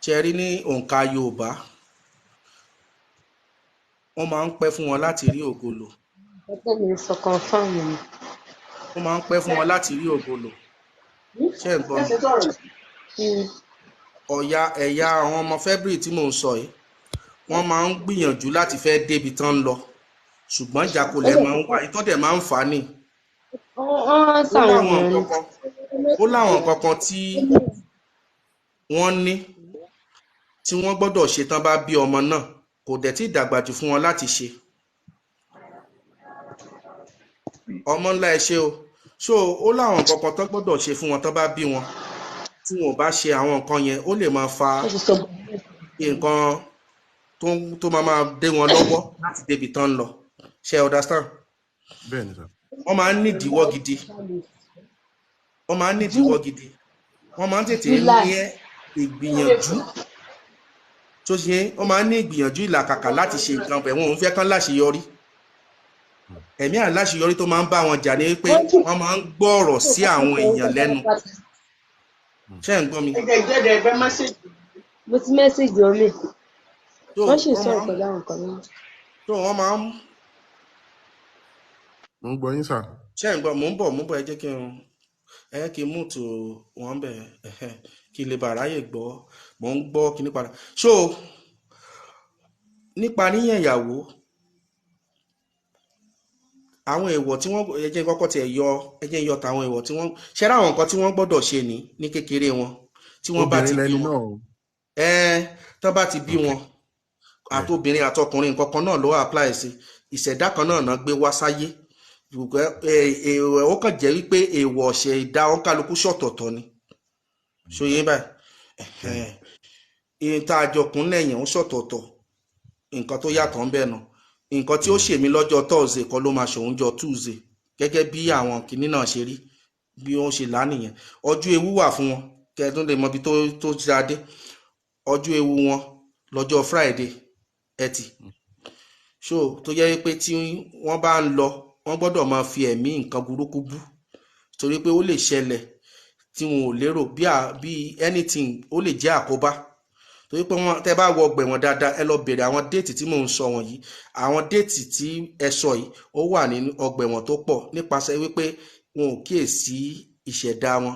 S2: Ṣe rí ní òǹkà Yorùbá, wọ́n máa ń pẹ́ fún wọn láti rí ògo lò.
S5: Ọjọ́ mi sọ confirm ni.
S2: Ó máa ń pẹ́ fún wọn láti rí ògo lò. Ṣé ẹ̀ ń gbọ́ mi? Ọ̀ya ẹ̀yà àwọn ọmọ February tí mò ń sọ yìí, wọ́n máa ń gbìyànjú láti fẹ́ débi tán ń lọ, ṣùgbọ́n ìjákulẹ̀ máa ń wà. Ìtọ́ dẹ̀ máa ń fà á nì
S5: Wọ́n
S2: ó
S5: sàwọn
S2: láwọn
S5: èèyàn ni.
S2: nǹkan kan, ó láwọn nǹkan kan tí wọ́n ní tí wọ́n gbọ́dọ̀ ṣe tán bá bí ọmọ náà. Kò dẹ̀ tí ì dàgbà jù fún wọn láti ṣe. Ọmọ ńlá, ẹ ṣe o. So ó láwọn nǹkan kan tó gbọ́dọ̀ ṣe fún wọn tó bá bí wọn. Tí wọn ò bá ṣe àwọn nǹkan yẹn, ó lè máa fa
S5: Wọ́n ti sọ
S2: nǹkan tó máa máa dé wọn lọ́wọ́ láti débi tán ń lọ. Ṣé ẹ understand?
S6: Bẹ́ẹ̀ ni sir.
S2: Wọ́n máa ń nídìíwọ́ gidi, wọ́n máa ń nídìíwọ́ gidi, wọ́n máa ń tètè ní
S5: July.
S2: Ìgbìyànjú tó ṣe, wọ́n máa ń ní ìgbìyànjú, ìlàkàkà láti ṣe nǹkan bẹ̀. Wọn ò ń fẹ́ kán láṣeyọrí. Ẹ̀mí àláṣeyọrí tó máa ń bá wọn jà ní pé
S5: Wọ́n ti
S2: wọ́n máa ń gbọ́ ọ̀rọ̀ sí àwọn èèyàn lẹ́nu. Ṣé ẹ̀ ń gbọ́ mi?
S5: Mo ti message wọn mi.
S2: Tó
S5: Wọ́n sì
S2: wọ́n
S5: sọ̀rọ̀
S2: máa ń
S5: pẹ̀lú àwọn kan náà.
S2: Tó wọ́n máa ń
S6: Mo ń gbọ́ yín sir.
S2: Ṣé ẹ̀ ń gbọ́? Mò ń bọ̀, mò ń bọ̀. Ẹ jẹ́ kí n, ẹ jẹ́ kí n mú tò wọ́n bẹ̀, ẹ̀hẹ́n, kí n lè bàa ráyè gbọ́. Mò ń gbọ́ kíní padà. So nípa níyàn ìyàwó, àwọn èèwọ̀ tí wọ́n, ẹ jẹ́ n kọ́kọ́ tiẹ̀ yọ, ẹ jẹ́ n yọ tàwọn èèwọ̀ tí wọ́n ṣe rá, àwọn nǹkan tí wọ́n gbọ́dọ̀ ṣe ní kékeré wọn tí wọ́n bá ti
S6: Obìnrin
S2: bí
S6: lẹni
S2: wọn.
S6: náà o.
S2: Ẹ tán bá ti bí wọn, àtobìnrin àtọkùnrin, nǹkan kan náà ló apply sí. Ìṣẹ̀dá kan náà náà gbé wá sáyé. Ó kàn jẹ́ wípé èèwọ̀ ọ̀sẹ̀ ìdá òǹkálukú ṣọ̀tọ̀ọ̀tọ̀ ni. Ṣòye báyìí? Ìyẹn tá a jọ kúnlẹ̀ yẹn ń ṣọ̀tọ̀ọ̀tọ̀, nǹkan tó yàtọ̀ ń bẹ̀ nù. Nǹkan tí ó ṣèmí lọ́jọ́ Thursday kọ́ ló máa ṣòun jọ Tuesday, gẹ́gẹ́ bí àwọn kinní náà ṣe rí, bí wọ́n ṣe là á nìyẹn. Ọjọ́ ewu wà fún wọn, kẹ́ẹ̀tún lè mọ ibi tó ti adé. Ọjọ́ ewu wọn lọ́jọ́ Friday, Ẹtì. So tó jẹ́ wípé tí wọ́n bá ń lọ, wọ́n gbọ́dọ̀ máa fi ẹ̀mí nǹkan burúkú bú, torí pé ó lè ṣẹlẹ̀ tí wọn ò lérò, bí anything, ó lè jẹ́ àkóbá, torí pé wọ́n, tẹ́ bá wọ ọgbà ẹ̀wọ̀n dáadáa, ẹ lọ bèrè àwọn date tí mò ń sọ wọ̀nyí. Àwọn date tí ẹ sọ yìí, ó wà nínú ọgbà ẹ̀wọ̀n tó pọ̀, nípasẹ̀ wípé wọn ò kíyèsí ìṣẹ̀dá wọn,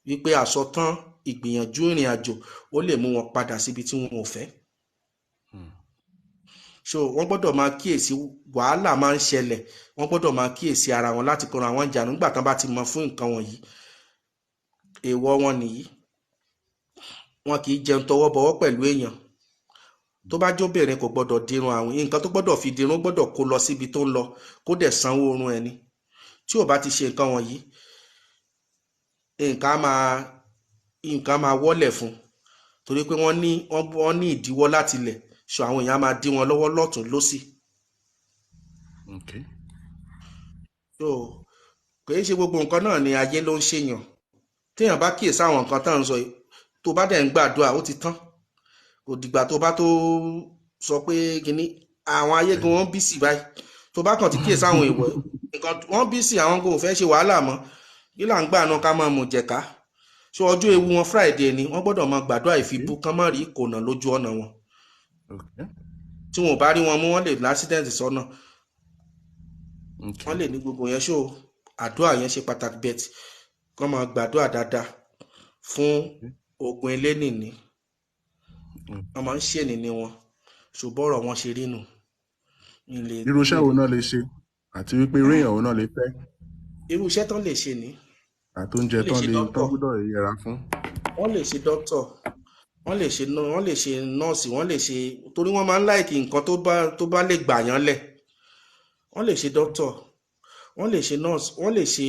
S2: wípé àsọtán ìgbìyànjú ìrìn àjò ó lè mú wọn padà síbi tí wọn ò fẹ́. So wọ́n gbọ́dọ̀ máa kíyèsí, wàhálà máa ń ṣẹlẹ̀. Wọ́n gbọ́dọ̀ máa kíyèsí ara wọn láti kóra wọn jà nígbà tán bá ti mọ fún nǹkan wọ̀nyí. Èèwọ̀ wọn nìyí: wọn kì í jẹun tọwọ́ bọwọ́ pẹ̀lú èèyàn. Tó bá jóbìnrin, kò gbọ́dọ̀ dirun àwìn. Nǹkan tó gbọ́dọ̀ fi dirun, gbọ́dọ̀ kó lọ síbi tó ń lọ, kó dẹ̀ sanwó oorun ẹni. Tí ò bá ti ṣe nǹkan wọ̀nyí, nǹkan á máa wọ́lẹ̀ fún un, torí pé wọ́n ní ìdíwọ́ láti lẹ̀. So àwọn èèyàn á máa dí wọn lọ́wọ́ lọ́tún lọ́sì. So kò í ṣe gbogbo nǹkan náà ni ayé ló ń ṣèyàn. Téèyàn bá kíyèsí àwọn nǹkan tá à ń sọ yìí, tó bá dẹ̀ ń gbàdúrà, ó ti tán. Kò dìgbà tó bá tó sọ pé kínní. Àwọn ayé gan, wọn busy báyìí. Tó bá kàn ti kíyèsí àwọn èèwọ̀ nǹkan, wọ́n busy. Àwọn kò fẹ́ ṣe wàhálà mọ́. Kí là ń gbà náà ká máa mú jẹ̀ká? So ọjọ́ ewu wọn, Friday ni. Wọ́n gbọ́dọ̀ máa gbàdúrà ìfibú, kán má rí ìkònà lójú ọ̀nà wọn. Tí wọn ò bá rí wọn mú, wọ́n lè ní accident sọ́nà. Wọ́n lè ní gbogbo yẹn. So àdúrà yẹn ṣe pàtàkì, but kán máa gbàdúrà dáadáa fún ogun elénìní. Wọ́n máa ń ṣènìní wọn, ṣùgbọ́n ọ̀rọ̀ wọn ṣe rí nù. Mi lè
S6: Irú iṣẹ́ wo náà lè ṣe, àti wípé irú èèyàn wo náà lè fẹ́?
S2: Irú iṣẹ́ tán lè ṣe ní
S6: Àti oúnjẹ
S2: wọ́n lè
S6: tán
S2: ṣe
S6: lè tán
S2: doctor,
S6: gbọ́dọ̀ yẹra fún.
S2: Wọ́n lè ṣe doctor, wọ́n lè ṣe nọ́ọ̀sì, wọ́n lè ṣe, torí wọ́n máa ń like nǹkan tó bá lè gbà yán lẹ̀. Wọ́n lè ṣe doctor, wọ́n lè ṣe nọ́ọ̀sì, wọ́n lè ṣe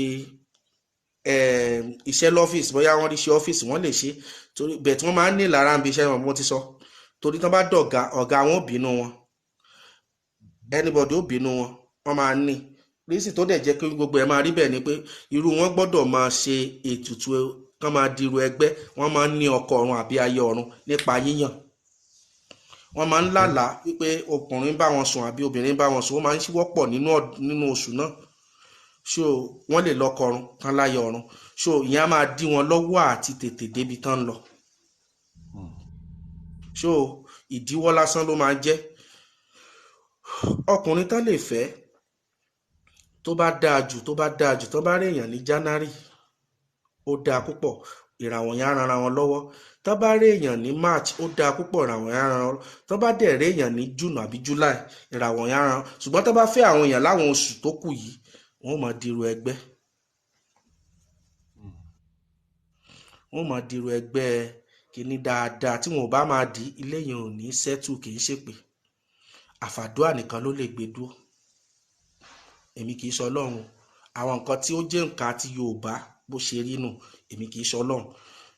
S2: iṣẹ́ lọ́fíìsì, bóyá wọ́n rí ṣe ọ́fíìsì, wọ́n lè ṣe, torí bẹ́ẹ̀ tí wọ́n máa ń ní lára ń bi iṣẹ́ wọn, mo ti sọ, torí tán bá dọ̀gá, ọ̀gá wọn ò bínú wọn, anybody ó bínú wọn. Wọ́n máa ní rísì tó dẹ̀ jẹ́ kí gbogbo ẹ̀ máa rí bẹ́ẹ̀ ni pé irú wọn gbọ́dọ̀ máa ṣe ètùtù, kán máa dirú ẹgbẹ́. Wọ́n máa ń ní ọkọ ọ̀run àbí aya ọ̀run nípa yíyàn. Wọ́n máa ń lálàá wípé ọkùnrin bá wọn sùn àbí obìnrin bá wọn sùn. Ó máa ń wọ́pọ̀ nínú oṣù náà. So wọ́n lè lọ́kọ ọ̀run, kán láya ọ̀run. So ìyẹn á máa dí wọn lọ́wọ́ àti tètè débi tán ń lọ. So ìdíwọ́ lásán ló máa jẹ́. Ọkùnrin tán lè fẹ́, tó bá dáa jù, tó bá dáa jù, tó bá rí èèyàn ní January, ó dáa púpọ̀, ìràwọ̀ yẹn á ran ara wọn lọ́wọ́. Tó bá rí èèyàn ní March, ó dáa púpọ̀, ìràwọ̀ yẹn á ran ara wọn lọ́wọ́. Tó bá dẹ̀ rí èèyàn ní June àbí July, ìràwọ̀ yẹn á ran. Ṣùgbọ́n tó bá fẹ́ àwọn èèyàn láwọn oṣù tó kù yìí, wọ́n máa dirú ẹgbẹ́, wọ́n máa dirú ẹgbẹ́ kìíní dáadáa. Tí wọn ò bá máa dì í, ilé yẹn ò ní settle, kì í ṣèpè. Àfàdúà nìkan ló lè gbé dúró. Èmi kì í sọ Ọlọ́run. Àwọn nǹkan tí ó jẹ́ nǹkan àti Yorùbá bó ṣe rí nù, èmi kì í sọ Ọlọ́run.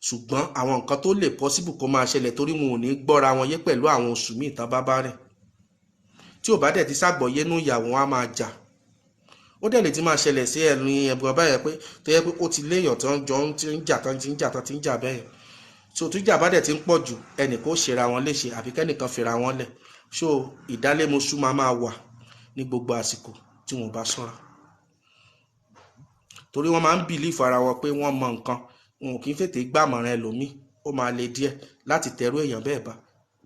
S2: Ṣùgbọ́n àwọn nǹkan tó lè possible kó máa ṣẹlẹ̀ torí wọn ò ní gbọ́ra wọn yé pẹ̀lú àwọn oṣù míì tán bá bá rìn. Tí ò bá dẹ̀ ti ṣàgbọ́yé nú ìyàwó wọn á máa jà. Ó dẹ̀ lè ti máa ṣẹlẹ̀ sí ẹnu ẹ̀bùn báyẹn pé tó yẹ pé ó ti léèyàn tó ń jọ ń ti ń jà tán ti ń jà tán ti ń jà bẹ́ẹ̀. So tíjà bá dẹ̀ ti ń pọ̀ jù, ẹnì kó ṣera wọn léṣe àbí kẹ́nìkan fira wọn lẹ̀. So ìdálémoṣú máa máa wà ní gbogbo àsìkò tí wọn ò bá ṣọ́ra. Torí wọ́n máa ń bìlífù ara wọn pé wọ́n mọ nǹkan, wọn ò kí ń tètè gbàmọ̀ràn ẹlòmíì, ó máa le díẹ̀ láti tẹ̀rú èèyàn bẹ́ẹ̀ bá.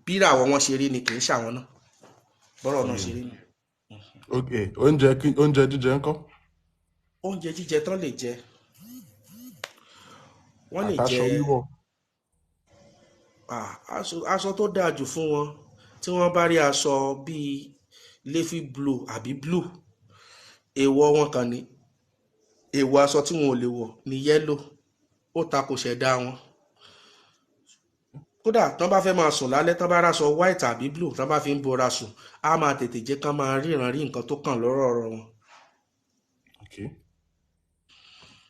S2: Bí ìràwọ̀ wọn ṣe rí ni kì í ṣàwọn náà. Bọ́rọ̀ náà ṣe rí ni.
S6: Ok, oúnjẹ oúnjẹ jíjẹ ńkọ́?
S2: Oúnjẹ jíjẹ tán lè jẹ. Wọ́n lè
S6: Àtàṣọ
S2: jẹ
S6: wíwọ̀.
S2: Aṣọ tó dáa jù fún wọn tí wọ́n bá rí aṣọ bíi leafy blue àbí blue, èèwọ̀ wọn kan ni. Èèwọ̀ aṣọ tí wọn ò lè wọ̀ ni yellow, ó tako ṣẹ̀dá wọn. Kódà tán bá fẹ́ máa sùn lálẹ́, tán bá ráṣọ white àbí blue tán bá fi ń bora sùn, á máa tètè jẹ́ kán máa ríran rí nǹkan tó kàn lọ́rọ̀ ọ̀rọ̀ wọn.
S6: Ok.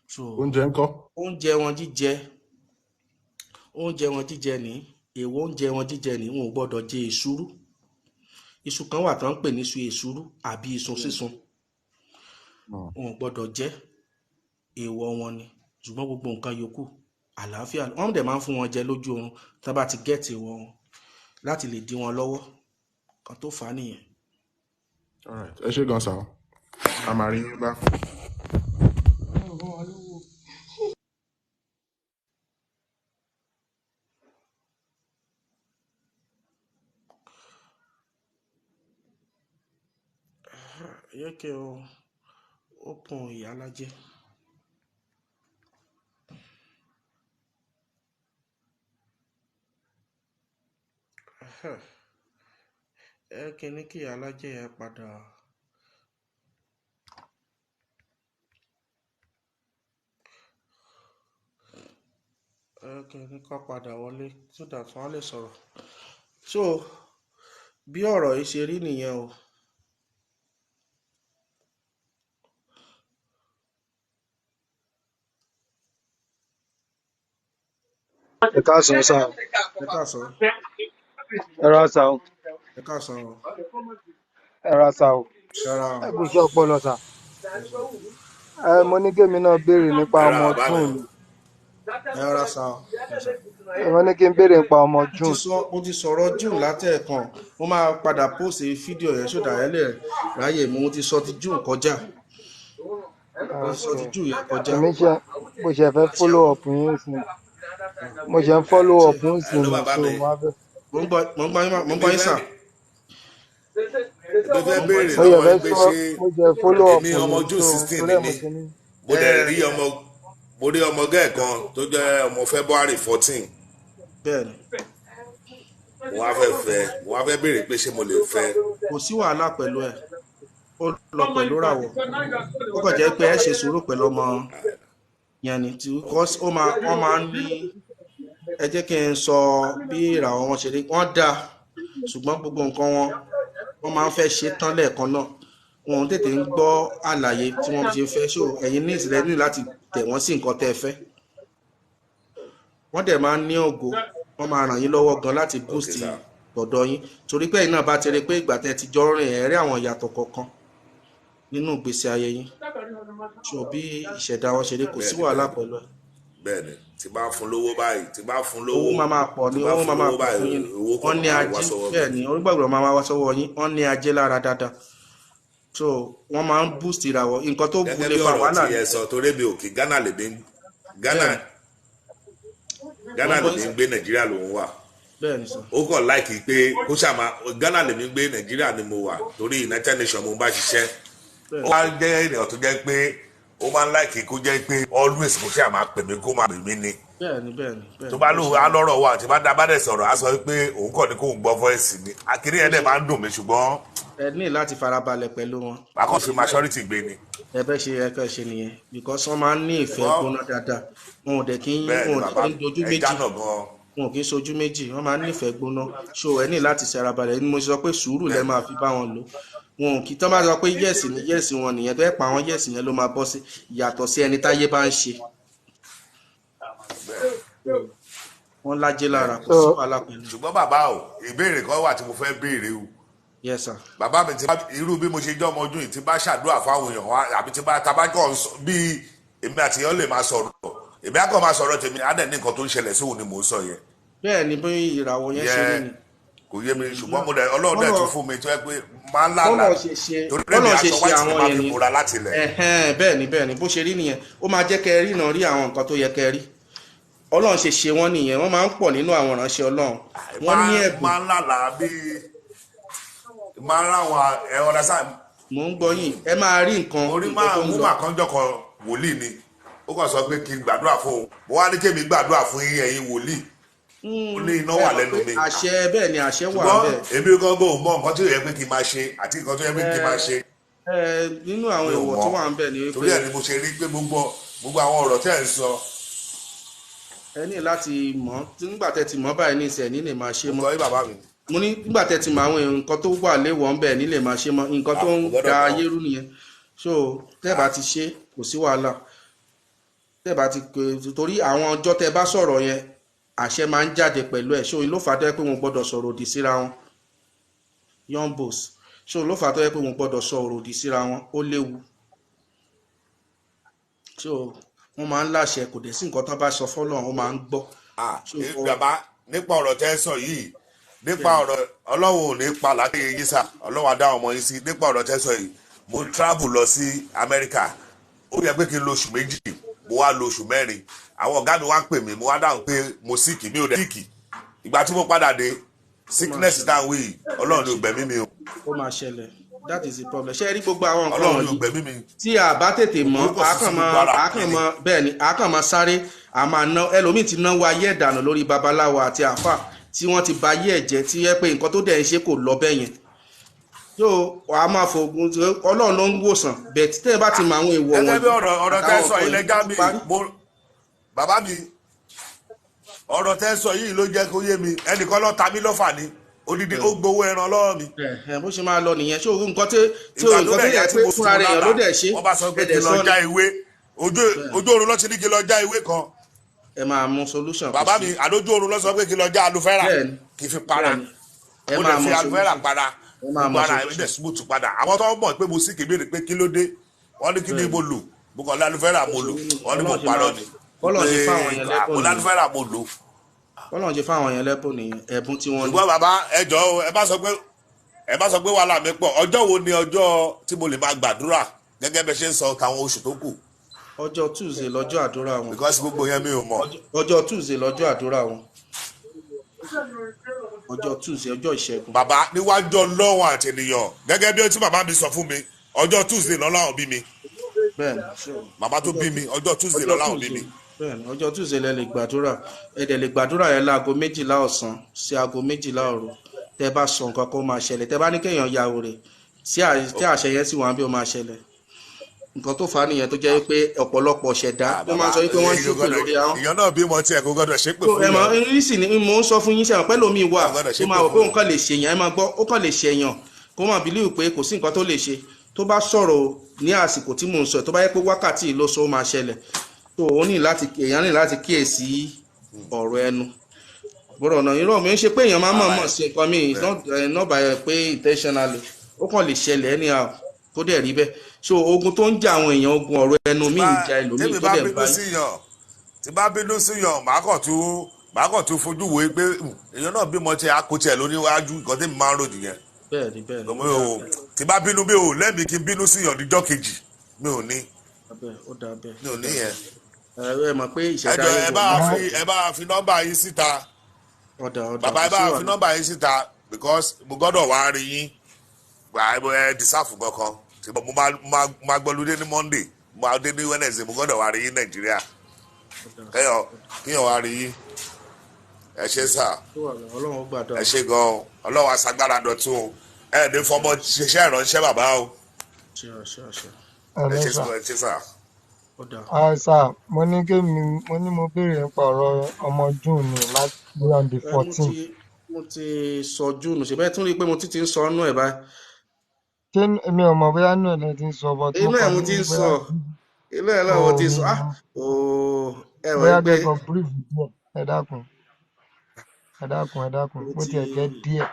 S2: So
S6: Oúnjẹ ńkọ́?
S2: oúnjẹ wọn jíjẹ, oúnjẹ wọn jíjẹ ní, èèwọ̀ oúnjẹ wọn jíjẹ ní, wọn ò gbọ́dọ̀ jẹ èsúrú. Iṣu kan wà tán ń pè ní iṣu èsúrú àbí iṣu sísun. Wọn ò gbọ́dọ̀ jẹ, èèwọ̀ wọn ni. Ṣùgbọ́n gbogbo nǹkan yòókù àlàáfíà wọ́n dẹ̀ máa ń fún wọn jẹ lójú oorun tán bá ti gẹ́ẹ̀tì èèwọ̀ wọn láti lè dí wọn lọ́wọ́. Kan tó fà á nìyẹn.
S6: All right. Ẹ ṣé gan sir. A máa rí yín bá.
S2: Yẹ kí o open ìyálájẹ. Ẹ kí ní kí ìyálájẹ yẹn padà. Ẹ kí ní kó padà wọlé so that wọ́n á lè sọ̀rọ̀. So bí ọ̀rọ̀ yìí ṣe rí nìyẹn o.
S7: Ẹ káàsán sá o.
S2: Ẹ káàsán.
S7: Ẹ ra sá o.
S2: Ẹ káàsán o.
S7: Ẹ ra sá o.
S2: Rárá o.
S7: Ẹ kò sí ọpọlọ sá. Ẹ mo ní kémi náà béèrè nípa
S8: Ẹ ra
S7: ọmọ
S8: bàbá mi.
S7: June.
S2: Ẹ rárá sá o.
S7: Ẹ mo ní kí n béèrè nípa ọmọ June.
S2: Mo ti sọ̀rọ̀ June látẹ̀ẹ̀kan. Mo máa padà post fídíò yẹn sódà ẹ lè ráyè. Mo ti sọ ti June kọjá. Mo ti sọ ti June yẹn kọjá.
S7: Èmi ṣe mo ṣe fẹ́ follow up yín sí. Mo ṣe ń follow up ń sìn
S8: Hello
S7: ní
S8: bàbá
S7: so
S8: mi.
S7: mo á fẹ́.
S2: Mo ń gbọ́ yín sà.
S8: Èmi fẹ́ béèrè
S7: Mo ṣe
S8: lọ́wọ́
S7: fẹ́
S8: yín pé
S7: sọ
S8: ṣé
S7: mo ṣe follow up
S8: èmi
S7: ní
S8: ọmọ June
S7: so
S8: 16
S7: torí
S8: ni
S7: ẹ̀ mo
S8: mí.
S7: ṣe ní.
S8: Mo dẹ̀ rí ọmọ mo rí ọmọ gẹ́ẹ̀ kan tó jẹ́ ọmọ February 14.
S2: Bẹ́ẹ̀ni.
S8: Mo wá fẹ́ fẹ́ mo wá fẹ́ béèrè pé ṣé mo lè fẹ́.
S2: Kò sí wàhálà pẹ̀lú ẹ̀. Ó lọ pẹ̀lú ràwọ̀. Ó kàn jẹ́ pé ẹ ṣe sùúrù pẹ̀lú ọmọ yẹn ni tí because ó máa wọ́n máa ń ní ẹ jẹ́ kí n sọ bí ìràwọ̀ wọn ṣe rí. Wọ́n dáa ṣùgbọ́n gbogbo nǹkan wọn wọ́n máa ń fẹ́ ṣe tán lẹ́ẹ̀kan náà. Wọn ò tètè ń gbọ́ àlàyé tí wọ́n ṣe fẹ́. So ẹ̀yin ní ìsìlẹ̀ ní láti tẹ̀ wọ́n sí nǹkan tẹ́ ẹ fẹ́. Wọ́n dẹ̀ máa ń ní ògo. Wọ́n máa ràn yín lọ́wọ́ gan láti
S8: Ok
S2: boost
S8: sir.
S2: ọ̀dọ̀ yín. Torí pé ẹ̀yin náà bá ti rí pé ìgbà tẹ́ ti jọ rìn ẹ̀ rí àwọn ìyàtọ̀ kọ̀ọ̀kan nínú ìgbésí ayé yín. So bí ìṣẹ̀dá wọn ṣe rí kò sí
S8: Bẹ́ẹ̀ni
S2: wàhálà
S8: bẹ́ẹ̀ni
S2: pẹ̀lú ẹ̀.
S8: bẹ́ẹ̀ni tí bá fún lówó báyìí tí bá fún
S2: Owó
S8: lówó
S2: máa máa pọ̀
S8: tí
S2: ni
S8: bá
S2: owó
S8: fún
S2: máa máa
S8: lówó
S2: pọ̀ fún
S8: báyìí
S2: yín ni.
S8: owó kan
S2: Wọ́n ní
S8: máa wá
S2: ajé
S8: sọ́wọ́ mi.
S2: bẹ́ẹ̀ ni onígbàgbọ́ máa máa wá sọ́wọ́ yín. Wọ́n ní ajé lára dáadáa. So wọ́n máa ń boost ìràwọ̀. Nǹkan tó
S8: Gẹ́gẹ́
S2: lè
S8: bí
S2: fa
S8: ọ̀rọ̀
S2: wàhálà
S8: tí
S2: ni.
S8: ẹ sọ torí mi ò kí Ghana lèmi ń Ghana
S2: Bẹ́ẹ̀ni. Mo
S8: Ghana
S2: ń gbọ́
S8: lèmi
S2: yín
S8: ń
S2: sà.
S8: gbé Nàìjíríà lòún wà.
S2: Bẹ́ẹ̀ni sà.
S8: Ó kàn láìkí pé kó ṣàmà Ghana lèmi ń gbé Nàìjíríà ni mo wà torí United Nations mo bá ṣiṣẹ́. Ó
S2: Bẹ́ẹ̀ni.
S8: wá jẹ́ ènìyàn tó jẹ́ pé ó máa ń láìkí kó jẹ́ pé always kó ṣàmà pè mí kó máa pè mí ni.
S2: Bẹ́ẹ̀ni bẹ́ẹ̀ni
S8: Tó
S2: bẹ́ẹ̀ni
S8: bá
S2: bó
S8: lóun
S2: ṣe
S8: á
S2: rí.
S8: lọ́rọ̀ wà tí bá dá bá dẹ̀ sọ̀rọ̀ á sọ pé òun kàn ní kóun gbọ́ voice ni. Akíní
S2: Bó
S8: yẹn dẹ̀
S2: ṣe
S8: máa ń dùn mí ṣùgbọ́n
S2: ẹ ní láti farabalẹ̀ pẹ̀lú wọn.
S8: màá kàn fi maturity gbé ni.
S2: Ẹ bẹ́ ṣe ẹ kẹ́ ṣe nìyẹn because wọ́n máa ń ní ìfẹ́
S8: Ṣùgbọ́n
S2: gbóná dáadáa. Wọn ò dẹ̀ kí ń
S8: bẹ́ẹ̀ ni
S2: wọn ò dẹ̀
S8: bàbá
S2: kí ń dojú
S8: ẹ
S2: méjì.
S8: jánà gan.
S2: Wọn ò kì í sojú méjì, wọ́n máa ń nífẹ̀ẹ́ gbóná. So ẹ ní láti ṣe ara balẹ̀ ni mo sọ pé sùúrù lẹ máa fi bá wọn lò. Wọn ò kì í tán bá sọ pé yẹ́sì ni yẹ́sì wọn nìyẹn, tó ẹ pa àwọn yẹ́sì yẹn ló máa bọ́ sí, yàtọ̀ sí ẹni táyé bá ń ṣe. Wọ́n lájẹ́ lára, kò
S7: So
S2: sí wàhálà pẹ̀lú.
S8: Ṣùgbọ́n bàbá o, ìbéèrè kan wà tí mo fẹ́ béèrè o.
S2: Yes sir.
S8: Bàbá mi, ti bá irú bí mo ṣe jọ́ ọmọ ọdún yìí, tí bá ṣàdúrà fáwọn èèyàn wa, àbí tí bá tabajọ́ ń sọ bí èmi àti èèyàn lè máa sọ̀rọ̀, èmi á kàn máa sọ̀rọ̀ tèmi, á dẹ̀ ní nǹkan tó ń ṣẹlẹ̀ sóhun ni mò ń sọ yẹn.
S2: Bẹ́ẹ̀ ni, bí ìràwọ̀ yẹn ṣe rí
S8: Yẹn
S2: ni.
S8: Kò yé mi, ṣùgbọ́n mo dẹ̀ Ọlọ́run dẹ̀ tún fún mi tó yẹ pé máa ń lálàá
S2: Bọ́lọ̀ ṣe ṣe
S8: torí pé mi
S2: bọ́lọ̀ ṣe
S8: aṣọ
S2: ṣe
S8: white ni
S2: àwọn
S8: máa
S2: yẹn
S8: fi
S2: ni.
S8: bora láti ilẹ̀.
S2: Ẹ̀hẹ́n, bẹ́ẹ̀ ni, bẹ́ẹ̀ ni, bó ṣe rí nìyẹn. Ó máa jẹ́ kẹ́ ẹ ríran rí àwọn nǹkan tó yẹ kẹ́ ẹ rí. Ọlọ́run ṣe ṣe wọ́n nìyẹn. Wọ́n máa ń pọ̀ nínú àwọn ìránṣẹ́ Ọlọ́run, wọ́n ní
S8: Máa
S2: ẹ̀bùn.
S8: Máa ń lálàá bí máa ń ráwọn ẹ̀ ọ̀dà sáà.
S2: Mò ń gbọ́ yín, ẹ máa rí nǹkan
S8: Orí
S2: nǹkan
S8: máa
S2: tó ń lọ.
S8: wúmà kan jọkọ wòlíì ni, ó kàn sọ pé kí n gbàdúrà fún òun. Mo wá ní kémi gbàdúrà fún yín, ẹ̀yin wòlíì. Ó ní iná
S2: Ẹ
S8: wà
S2: mọ̀
S8: lẹ́nu
S2: pé
S8: mi.
S2: àṣẹ, bẹ́ẹ̀ ni, àṣẹ wà
S8: Ṣùgbọ́n
S2: bẹ́ẹ̀.
S8: èmi gangan ò mọ nǹkan tó yẹ pé kí n máa ṣe àti nǹkan tó yẹ pé kí n máa ṣe.
S2: Ẹ nínú àwọn
S8: Mi ò
S2: èèwọ̀ tó
S8: mọ̀,
S2: wà ń bẹ̀ ni
S8: torí
S2: wípé
S8: ẹ̀ ni mo ṣe rí pé gbogbo gbogbo àwọn ọ̀rọ̀ tẹ́ ẹ̀ ń sọ.
S2: Ẹ ní láti mọ̀ tí nígbà tẹ́ ti mọ̀ báyìí ní ìsẹ̀ ní lè máa ṣe
S8: Mo
S2: mọ́.
S8: gbọ́ yín, bàbá mi.
S2: Mo ní nígbà tẹ́ ti mọ̀ àwọn nǹkan tó wà léwọ̀ ń bẹ̀ ní lè máa ṣe mọ́, nǹkan tó ń
S8: Mo gbọ́dọ̀
S2: da
S8: mọ̀.
S2: ayé rú nìyẹn. So tẹ́ bá ti ṣe, kò sí wàhálà. Tẹ́ bá ti pé, torí àwọn ọjọ́ tẹ́ bá sọ̀rọ̀ yẹn, àṣẹ máa ń jáde pẹ̀lú ẹ̀. So ló fà á tó yẹ pé wọn gbọ́dọ̀ sọ̀rọ̀ òdì síra wọn, young boss. So ló fà á tó yẹ pé wọn gbọ́dọ̀ sọ̀rọ̀ òdì síra wọn, ó léwu. So wọ́n máa ń láṣẹ, kò dẹ̀ sí nǹkan tó bá sọ fọ́lọ́run, ó máa ń gbọ́. So
S8: Bàbá, nípa ọ̀rọ̀ tẹ́ ẹ sọ yìí, nípa ọ̀rọ̀ Ọlọ́run ò ní pa lákèye yín sà, Ọlọ́run á dá ọmọ yín sí. Nípa ọ̀rọ̀ tẹ́ ẹ sọ yìí, mo travel lọ sí Amẹ́ríkà. Ó yẹ pé kí n lo oṣù 2, mo wá lo oṣù 4. Àwọn ọ̀gá mi wá pè mí, mo wá dáhùn pé mo sick, mi ò dẹ̀ sick. Ìgbà tí mo padà dé,
S2: ó máa
S8: sickness
S2: ṣẹlẹ̀.
S8: dáhùn yìí, Ọlọ́run ní ò gbẹ̀mí mi o.
S2: Ó máa ṣẹlẹ̀, that is the problem. Ṣé ẹ rí gbogbo àwọn nǹkan
S8: Ọlọ́run ní ò
S2: wọ̀nyí
S8: gbẹ̀mí mi.
S2: tí a bá tètè mọ̀,
S8: Kòkòrò kò sí sí gbogbo ara
S2: a
S8: mi
S2: kàn
S8: ni.
S2: mọ, bẹ́ẹ̀ ni, a kàn máa sáré, a máa ná. Ẹlòmíì ti náwó ayé ẹ̀dànù lórí babaláwo àti àáfà tí wọ́n ti ba ayé ẹ̀ jẹ́, tí yẹ pé nǹkan tó dẹ̀ ń ṣe kò lọ bẹ́ẹ̀ yẹn. So a máa fògùn, Ọlọ́run ló ń wòsàn bẹ́ẹ̀. Tí tẹ́yìn bá ti mọ àwọn èèwọ̀
S8: Gẹ́gẹ́ bí
S2: wọ̀nyí
S8: ọ̀rọ̀ tẹ́
S2: àtàwọn
S8: sọ
S2: nǹkan
S8: yìí
S2: yìí,
S8: lẹ́jà
S2: ó ti
S8: mi
S2: parí.
S8: mo bàbá mi, ọ̀rọ̀ tẹ́ sọ yìí ló jẹ́ kó yé mi. Ẹnìkan ló ta mí lọ́fà ni, odidi ó gbowó ẹran lọ́wọ́ mi.
S2: Ẹ bó ṣe máa lọ nìyẹn. Ṣé o nǹkan tí tí
S8: Ìgbà
S2: o
S8: tó
S2: nǹkan tó
S8: dẹ̀ yá
S2: yẹ
S8: tí
S2: pé
S8: mo sùn
S2: fúnra rẹ̀ èèyàn ló
S8: lálàá,
S2: dẹ̀ ṣe,
S8: wọ́n bá sọ
S2: ẹ
S8: pé kí
S2: dẹ̀
S8: n lọ
S2: sọ ni.
S8: já ewé. Ojú ojú oorun ló ti ní kí n lọ já ewé kan.
S2: Ẹ máa mú solution, kò
S8: Bàbá
S2: sí.
S8: mi, àdójú oorun ló sọ pé kí n lọ já aloe vera,
S2: Bẹ́ẹ̀ ni,
S8: kí n fi para.
S2: bẹ́ẹ̀ ni, ẹ
S8: Mo
S2: máa
S8: dẹ̀ fi
S2: mú
S8: aloe vera
S2: solution,
S8: para,
S2: ẹ máa
S8: gbogbo
S2: mú
S8: ara mi
S2: solution.
S8: dẹ̀ smooth padà. Àwọn tó mọ̀ pé mo sì kì í béèrè pé kí ló dé, wọ́n ní kí ni
S2: Bẹ́ẹ̀ ni,
S8: mo lò. Mo kàn ní aloe vera
S2: bó
S8: mo
S2: ṣe
S8: lò,
S2: rí nìyẹn.
S8: wọ́n ní mo
S2: Ọlọ́run ṣe
S8: parọ́
S2: máa
S8: ni
S2: Bọ́lọ́run
S8: pé
S2: ṣe fáwọn yẹn lẹ́bùn
S8: mo ní
S2: nìyẹn.
S8: aloe vera mo lò.
S2: Bọ́lọ́run ṣe fáwọn yẹn lẹ́bùn nìyẹn, ẹ̀bùn tí wọ́n ní.
S8: Ṣùgbọ́n bàbá, ẹ jọ̀ọ́ o, ẹ má sọ pé wàhálà mi pọ̀. Ọjọ́ wo ni ọjọ́ tí mo lè máa gbàdúrà gẹ́gẹ́ bẹ́ ṣe ń sọ táwọn oṣù tó kù?
S2: Ọjọ́ Tuesday lọ́jọ́ àdúrà wọn.
S8: Because gbogbo yẹn mi ò mọ̀.
S2: Ọjọ́ Tuesday lọ́jọ́ àdúrà wọn. Ọjọ́ Tuesday, ọjọ́ ìṣẹ́gun.
S8: Bàbá, níwájú Ọlọ́run àti ènìyàn, gẹ́gẹ́ bí tí bàbá mi sọ fún mi, ọjọ́ Tuesday lọ́lọ́run bí mi.
S2: Bẹ́ẹ̀ ni, so
S8: Bàbá tó
S2: ọjọ́
S8: bí mi, ọjọ́ Tuesday
S2: ọjọ́
S8: lọ́lọ́run bí
S2: Tuesday,
S8: mi.
S2: bẹ́ẹ̀ ni, ọjọ́ Tuesday lẹ lè gbàdúrà. Ẹ dẹ̀ lè gbàdúrà yẹn láago 12 ọ̀sán sí aago 12 òru. Tẹ́ bá sọ nǹkan kó máa ṣẹlẹ̀. Tẹ́ bá ní kéèyàn ya wèrè, tí àṣẹ yẹn sì wà bí ó máa ṣẹlẹ̀. Nǹkan tó fà á nìyẹn tó jẹ́ pé ọ̀pọ̀lọpọ̀ ṣẹ̀dá wọ́n máa
S8: Bàbá
S2: ń sọ wípé wọ́n ń
S8: èyí
S2: ṣépè
S8: gbọ́dọ̀
S2: lórí ahọ́n.
S8: èèyàn náà bímọ tiẹ̀, kò gbọ́dọ̀ ṣépè
S2: So
S8: fún
S2: ẹ mọ̀
S8: yàn.
S2: nísì ni mò ń sọ fún yín, sẹ́wọ̀n pẹ́lú mi wà
S8: Kò gbọ́dọ̀
S2: tó
S8: ṣépè
S2: máa wò pé
S8: fún
S2: òun
S8: yàn.
S2: kàn lè ṣèyàn. Ẹ máa gbọ́, ó kàn lè ṣèyàn, kó máa bìlíù pé kò sí nǹkan tó lè ṣe. Tó bá sọ̀rọ̀ ní àsìkò tí mò ń sọ, tó bá yẹ pé wákàtí yìí ló sọ, ó máa ṣẹlẹ̀. Tó o ní láti, èèyàn ní láti kíyèsí ọ̀rọ̀ ẹnu bọ́rọ̀ náà. Irọ́ mi ń ṣe pé èèyàn máa mọ̀
S8: Ara
S2: mọ̀
S8: ẹ̀
S2: sí nǹkan mi. It's
S8: bẹ́ẹ̀.
S2: not, not by pé intentionally, ó kàn lè ṣẹlẹ̀ anyhow kó dẹ̀ rí bẹ́ẹ̀. So ogun tó ń jà àwọn èèyàn, ogun ọ̀rọ̀ ẹnu
S8: Tí
S2: mi
S8: bá
S2: ń ja ẹlòmíì
S8: tẹ́mi
S2: tó
S8: bá
S2: dẹ̀ ń
S8: bínú
S2: bá
S8: sí yàn, tí bá bínú sí yàn, màá kàn tún fojú wo pé èèyàn náà bímọ tiẹ̀, á kó tiẹ̀ lóníwájú. Nǹkan tẹ́mi máa ń rò nìyẹn.
S2: Bẹ́ẹ̀ ni, bẹ́ẹ̀ ni,
S8: Mi
S2: ó dáa
S8: ò
S2: bẹ́ẹ̀.
S8: Tí bá bínú, mi ò lẹ́mìí kí n bínú sí yàn níjọ́ kejì, mi ò ní.
S2: Bẹ́ẹ̀, ó dáa bẹ́ẹ̀,
S8: Mi ò
S2: ó
S8: ní
S2: dáa
S8: yẹn.
S2: bẹ́ẹ̀. Ẹ mọ̀ pé
S8: Ẹ
S2: ìṣẹ̀dá
S8: jọ̀ọ́,
S2: ayé
S8: ẹ
S2: wọ̀
S8: bá
S2: ní
S8: fi ẹ bá fi nọ́mbà yín síta.
S2: Ọ̀dà ọ̀dà,
S8: Bàbá,
S2: kò
S8: ẹ
S2: sí
S8: bá fi
S2: wàhálà.
S8: nọ́mbà yín síta because mo gbọ́dọ̀ wá rí yín. Gbà ẹ dìsáàfù kankan tí mo máa gbọ́lúdé ní Monday, mo máa dé ní Wednesday, mo gbọ́dọ̀ wá rí yín Nàìjíríà.
S2: Ọ̀dà
S8: Kéèyàn wá rí yín. Ẹ ṣé sà.
S2: sí wàhálà, Ọlọ́run ó gbàdúrà
S8: Ẹ
S2: wa.
S8: ṣé gan-an. Ọlọ́run aṣagbára dọ̀tun o. Ẹ ní fọmọ ṣiṣẹ́ ìránṣẹ́, bàbá o.
S2: Ṣe àṣẹ àṣẹ.
S8: Ẹ
S7: Àmín
S8: ṣé
S7: sà.
S8: ẹ ṣé sà.
S2: Ó dáa.
S7: Ah, sir, mo ní kémi mo ní mo béèrè nípa ọ̀rọ̀ ọmọ June ni láti on the
S2: Ẹ mo
S7: 14.
S2: ti mo ti sọ June ṣe bẹ́ẹ̀ tún rí i pé mo ti ń sọ ọ́nú ẹ̀ báyìí.
S7: Ṣé èmi ò mọ̀ bóyá inú ẹ̀ lẹ ti ń sọ, but mo
S2: Inú ẹ̀
S7: kàn
S2: mo
S7: ní
S2: ti ń
S7: bóyá
S2: sọ, inú ẹ̀ náà mo
S7: o
S2: ti ń
S7: mi
S2: sọ. Ah,
S7: mọ̀.
S2: ooo, ẹ mọ̀
S7: Bóyá
S2: pé
S7: kẹ́kọ̀ọ́ brief díẹ̀. Ẹ dákun, ẹ dákun, ẹ dákun.
S2: mo
S7: Bó
S2: ti
S7: tiẹ̀ jẹ́ díẹ̀.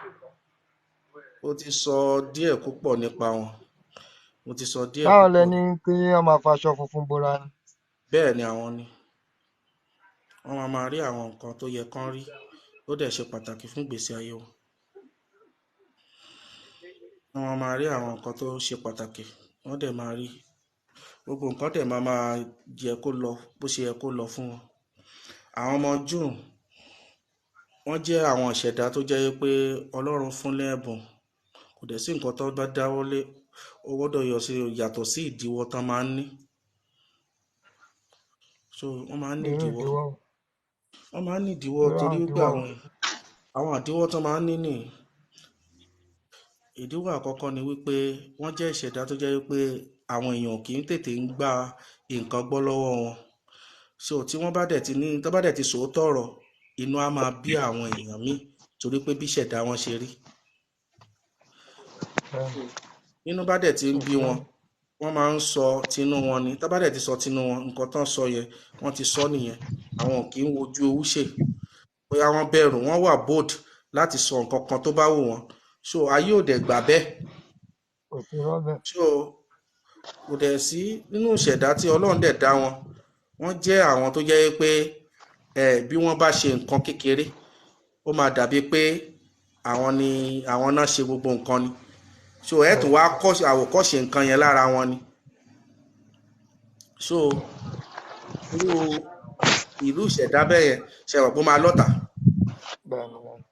S2: mo ti sọ díẹ̀ púpọ̀ nípa wọn. Mo ti sọ díẹ̀
S7: Báwo lẹ
S2: púpọ̀.
S7: ní pé wọ́n máa faṣọ funfun bora ni?
S2: Bẹ́ẹ̀ ni àwọn ni. Wọ́n máa máa rí àwọn nǹkan tó yẹ kán rí, ó dẹ̀ ṣe pàtàkì fún ìgbésí ayé wọn. Wọ́n máa máa rí àwọn nǹkan tó ṣe pàtàkì, wọ́n dẹ̀ máa rí. Gbogbo nǹkan dẹ̀ máa máa yẹ kó lọ bó ṣe yẹ kó lọ fún wọn. Àwọn ọmọ June, wọ́n jẹ́ àwọn ìṣẹ̀dá tó jẹ́ pé Ọlọ́run fún lẹ́bùn. Kò dẹ̀ sí nǹkan tó bá dáwọ́lé, ó gbọ́dọ̀ yọ sí yàtọ̀ sí ìdíwọ́ tán máa ń ní. So wọ́n máa ń ní
S7: Irú
S2: ìdíwọ́.
S7: ìdíwọ́ wo?
S2: Wọ́n máa ń ní ìdíwọ́
S7: Irú
S2: torí
S7: àwọn
S2: wípé
S7: ìdíwọ́ wo?
S2: àwọn ìdíwọ́ tán máa ń ní nìyí. Ìdíwọ́ àkọ́kọ́ ni wípé wọ́n jẹ́ ìṣẹ̀dá tó jẹ́ wípé àwọn èèyàn kì í tètè ń gba nǹkan gbọ́ lọ́wọ́ wọn. So tí wọ́n bá dẹ̀ ti ní, tó bá dẹ̀ ti sòótọ́ ọ̀rọ̀, inú á máa bí àwọn èèyàn míì torí pé bí ìṣẹ̀dá wọn ṣe rí.
S7: Bẹ́ẹ̀ni.
S2: Nínú bá dẹ̀ ti ń
S7: Kò
S2: bí
S7: sí.
S2: wọn, wọ́n máa ń sọ tinú wọn ni. Tó bá dẹ̀ ti sọ tinú wọn, nǹkan tán sọ yẹn, wọ́n ti sọ nìyẹn. Àwọn ò kì í wojú owú ṣe. Bóyá wọ́n bẹ̀rù, wọ́n wà bold láti sọ nǹkan kan tó bá wù wọ́n. So ayé ò dẹ̀ gbà bẹ́ẹ̀.
S7: Kò sí rọ́bẹ̀.
S2: So kò dẹ̀ sí nínú ìṣẹ̀dá tí Ọlọ́run dẹ̀ dá wọn. Wọ́n jẹ́ àwọn tó jẹ́ pé ẹ bí wọ́n bá ṣe nǹkan kékeré, ó máa dàbí pé àwọn ni àwọn náà ṣe gbogbo nǹkan ni. So ẹ tún wá kọ́ àwòkọ́ṣe nǹkan yẹn lára wọn ni. So irú ìlú ìṣẹ̀dá bẹ́ẹ̀ yẹn ṣe rò pé ó máa lọ́tà.
S7: Bẹ́ẹ̀ni, bẹ́ẹ̀ni.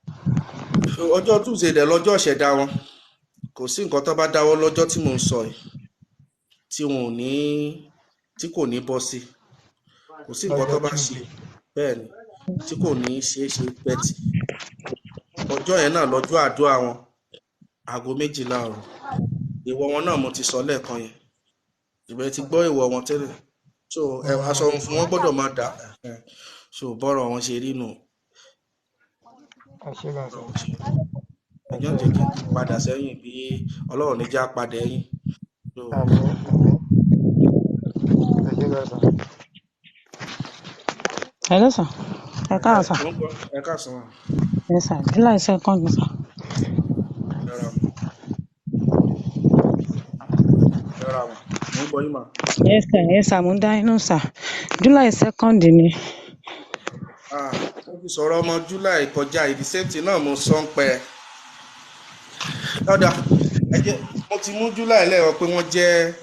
S2: So, ọjọ́ Tuesday dẹ̀ lọ́jọ́ ìṣẹ̀dá wọn. Kò sí nǹkan tó bá dáwọ́ lọ́jọ́ tí mò ń sọ yìí tí wọn ò ní tí kò ní bọ́ sí. Kò sí nǹkan tó
S7: Lọ́jọ́
S2: bá ṣe
S7: Tuesday.
S2: bẹ́ẹ̀ ni tí kò ní ṣeé ṣe bẹ́tì. Ọjọ́ yẹn náà lọ́jọ́ àdúrà wọn, 12:00 òru. Ìwọ wọn náà mo ti sọ lẹ́ẹ̀kan yẹn. Ìbẹ̀ ti gbọ́ ìwọ wọn tẹ́lẹ̀. So ẹ aṣọ funfun wọn gbọ́dọ̀ máa dà. So bọ́rọ̀ wọn ṣe rí nù.
S7: Ẹ ṣé gan sir.
S2: Bọ́rọ̀ wọn ṣe rí. Ẹjọ́ jẹ́ kí n padà sẹ́yìn bí Ọlọ́run ní já padà ẹ̀yìn. So
S7: Àmín, àmín. Ẹ ṣé gan sir.
S4: Hello sir, ẹ
S2: ẹ
S4: káàárọ̀ sir.
S2: mo ń gbọ́ ẹ káàsán ma.
S4: Yes sir, July 2nd sir.
S2: Ẹ ra mà. Ẹ ra mà. Mo ń gbọ́ yín mà.
S4: Yes sir, yes sir, mo ń dá inú sir. July 2nd ni.
S2: Ah, mo ti sọ̀rọ̀ ọmọ July kọjá ìdí same thing náà mo sọ ń pẹ́. Ọ̀dà ẹ jẹ́ mo ti mú July lẹ́rọ pé wọ́n jẹ́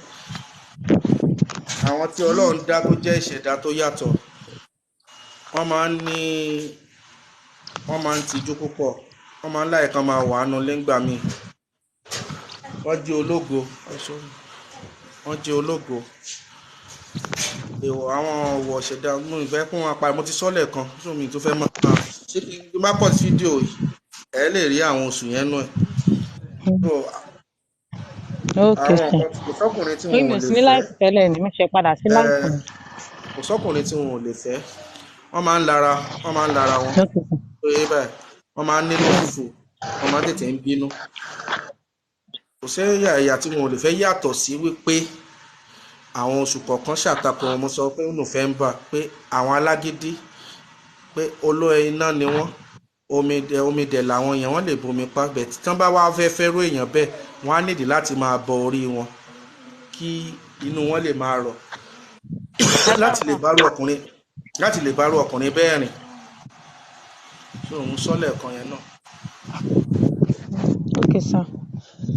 S2: àwọn tí Ọlọ́run dá tó jẹ́ ìṣẹ̀dá tó yàtọ̀. Wọ́n máa ń ní wọ́n máa ń tijú púpọ̀. Wọ́n máa ń láì kan máa wà nù lẹ́ngbà míì. Wọ́n jẹ́ ológo. Oh, sorry. Wọ́n jẹ́ ológo. Èèwọ̀ àwọn ọ̀wọ̀ ṣẹ̀dá mo ìfẹ́ kún wọn pa mo ti sọ lẹ́ẹ̀kan tó mi tó fẹ́ máa ṣé kí n bá pọ̀ sí fídíò yìí ẹ lè rí àwọn oṣù yẹn nú ẹ̀. So
S4: Ok
S2: àwọn
S4: sir.
S2: nǹkan kò sọ́kùnrin tí
S4: Pé
S2: wọn
S4: mi
S2: ò
S4: ò
S2: lè
S4: sí ní
S2: fẹ́.
S4: láìpù tẹ́lẹ̀ ni, mo ṣe padà sí
S2: Ẹ
S4: láìpù ni.
S2: kò sọ́kùnrin tí wọn ò lè fẹ́. Wọ́n máa ń lara wọ́n máa ń lara wọn.
S4: Ok sir.
S2: Tó yé báyìí wọ́n máa ń nínú fùfù wọ́n máa ń tètè ń bínú. Kò sí ẹ̀yà ẹ̀yà tí wọn ò lè fẹ́ yàtọ̀ sí wípé àwọn oṣù kọ̀ọ̀kan ṣàtakò wọn. Mo sọ pé November pé àwọn alágídí pé olóyè iná ni wọ́n omi dẹ̀ làwọn yẹn wọ́n lè bomi pa bẹ̀ tí wọ́n bá wá fẹ́ fẹ́rù èèyàn bẹ́ẹ̀ wọ́n á nídìí láti máa bọ orí wọn kí inú wọn lè máa rọ̀ láti lè bárú ọkùnrin láti lè bárú ọkùnrin bẹ́ẹ̀ rìn. So òun sọ lẹ́ẹ̀kan yẹn náà
S4: Ok sir.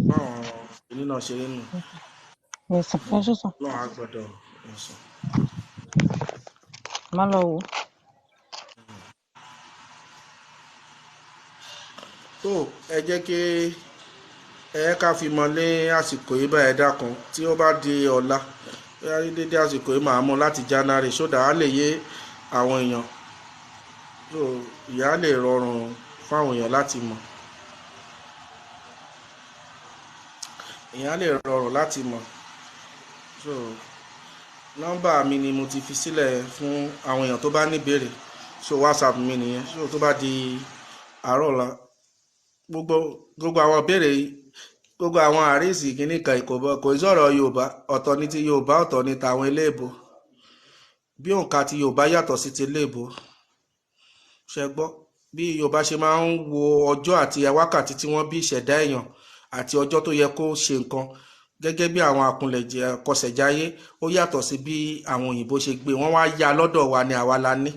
S2: báwọn ìní náà ṣe rí nù.
S4: Yes sir. Ẹ ṣé sir.
S2: Ọlọ́run á gbọ́dọ̀ ẹ̀sán.
S4: Má lọ wò ó.
S2: Tó ẹ jẹ́ kí ẹ ká fi mọ ní àsìkò yìí báyìí dákun tí ó bá di ọ̀la bóyá ní dédé àsìkò yìí màá mú láti January sódà á lè yé àwọn èèyàn so ìyá lè rọrùn fáwọn èèyàn láti mọ̀ ìyá lè rọrùn láti mọ̀ so Nọ́mbà mi ni mo ti fi sílẹ̀ fún àwọn èèyàn tó bá ní ìbéèrè. So WhatsApp mi nìyẹn. So tó bá di àárọ̀ ọ̀la, gbogbo àwọn ìbéèrè yìí, gbogbo àwọn àrísì kìíní kan kò kò sọ̀rọ̀ Yorùbá. Ọ̀tọ̀ ní ti Yorùbá, ọ̀tọ̀ ní tàwọn eléèbó. Bí òǹkà ti Yorùbá yàtọ̀ sí ti eléèbó, ṣe gbọ́ bí Yorùbá ṣe máa ń wo ọjọ́ àti wákàtí tí wọ́n bí ìṣẹ̀dá èèyàn àti ọjọ́ tó yẹ kó ṣe nǹkan gẹ́gẹ́ bí àwọn àkùnlẹ̀jẹ̀ kọsẹ̀jáyé, ó yàtọ̀ sí bí àwọn òyìnbó ṣe gbé wọ́n wá ya lọ́dọ̀ wa ni.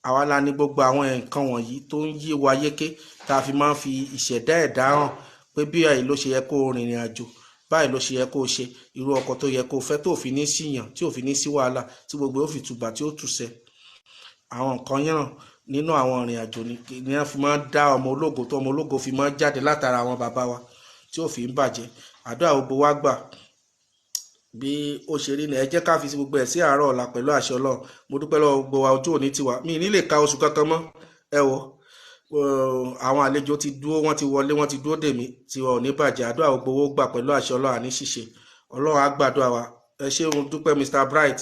S2: Àwa la ní gbogbo àwọn nǹkan wọ̀nyí tó ń yé wa yéké, tá a fi máa ń fi ìṣẹ̀dá ẹ̀dá hàn pé bí báyìí ló ṣe yẹ kó rìnrìn àjò, báyìí ló ṣe yẹ kó ṣe irú ọkọ tó yẹ kó fẹ́, tó fi ní síyàn, tí ò fi ní sí wàhálà, tí gbogbo ó fi tùbà tí ó tùsẹ̀. Àwọn nǹkan yẹn nínú àwọn ìrìn àjò ni wọ́n fi máa ń dá ọmọ ológo, tó ọmọ ológo fi máa ń jáde látara àwọn bàbá wa, tí ò fi ń bàjẹ́. Àdúrà gbogbo wa gbà. Bí ó ṣe rí ni ẹ jẹ́ ká fi sí gbogbo ẹ̀ sí àárọ̀ ọ̀la pẹ̀lú àṣẹ Ọlọ́run. Mo dúpẹ́ lọ́wọ́ gbogbo wa, ojú òní tiwa. Mi ní lè ka oṣù kankan mọ́. Ẹ wò, àwọn àlejò ti dúró, wọ́n ti wọlé, wọ́n ti dúró dè mí. Tiwa ò ní bàjẹ́. Àdúrà gbogbo owó gbà pẹ̀lú àṣẹ Ọlọ́run, àní ṣìṣe. Ọlọ́run á gbàdúrà wa. Ẹ ṣeun, dúpẹ́, Mr Bright.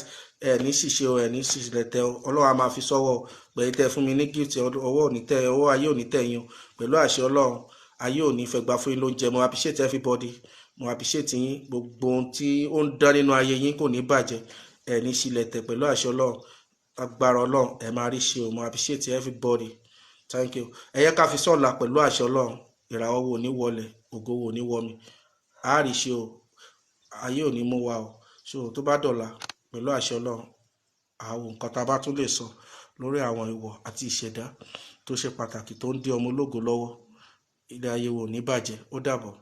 S2: Ẹ ní ṣìṣe o, ẹ ní ṣìṣe tẹ o. Ọlọ́run á máa fi sọ́wọ́ pẹ̀lú tẹ fún mi ní gift. Ọwọ́ òní tẹ, ọwọ́ ayé òní tẹ yín o. Pẹ̀lú àṣẹ Ọlọ́run, ayé òní fẹ́ gbà fún yín lóúnjẹ. Mo appreciate everybody, mo appreciate yín. Gbogbo ohun tí ó ń dán nínú ayé yín kò ní bàjẹ́. Ẹ ní ṣílẹ̀ tẹ̀ pẹ̀lú àṣẹ Ọlọ́run, agbára Ọlọ́run, ẹ máa rí ṣe o. Mo appreciate everybody, thank you. Ẹ yẹ ká fi sọ̀la pẹ̀lú àṣẹ Ọlọ́run. Ìràwọ̀ wo ní wọlé, ògo wo ní wọmi, a rí ṣe o. Ayé ò ní mú wa o. So tó bá dọ̀la pẹ̀lú àṣẹ Ọlọ́run, àwọn nǹkan tá a bá tún lè sọ lórí àwọn ìwọ̀ àti ìṣẹ̀dá tó ṣe pàtàkì tó ń dí ọmọ ológo lọ́wọ́, ilé ayé wo ò ní bàjẹ́. Ó dàbọ̀.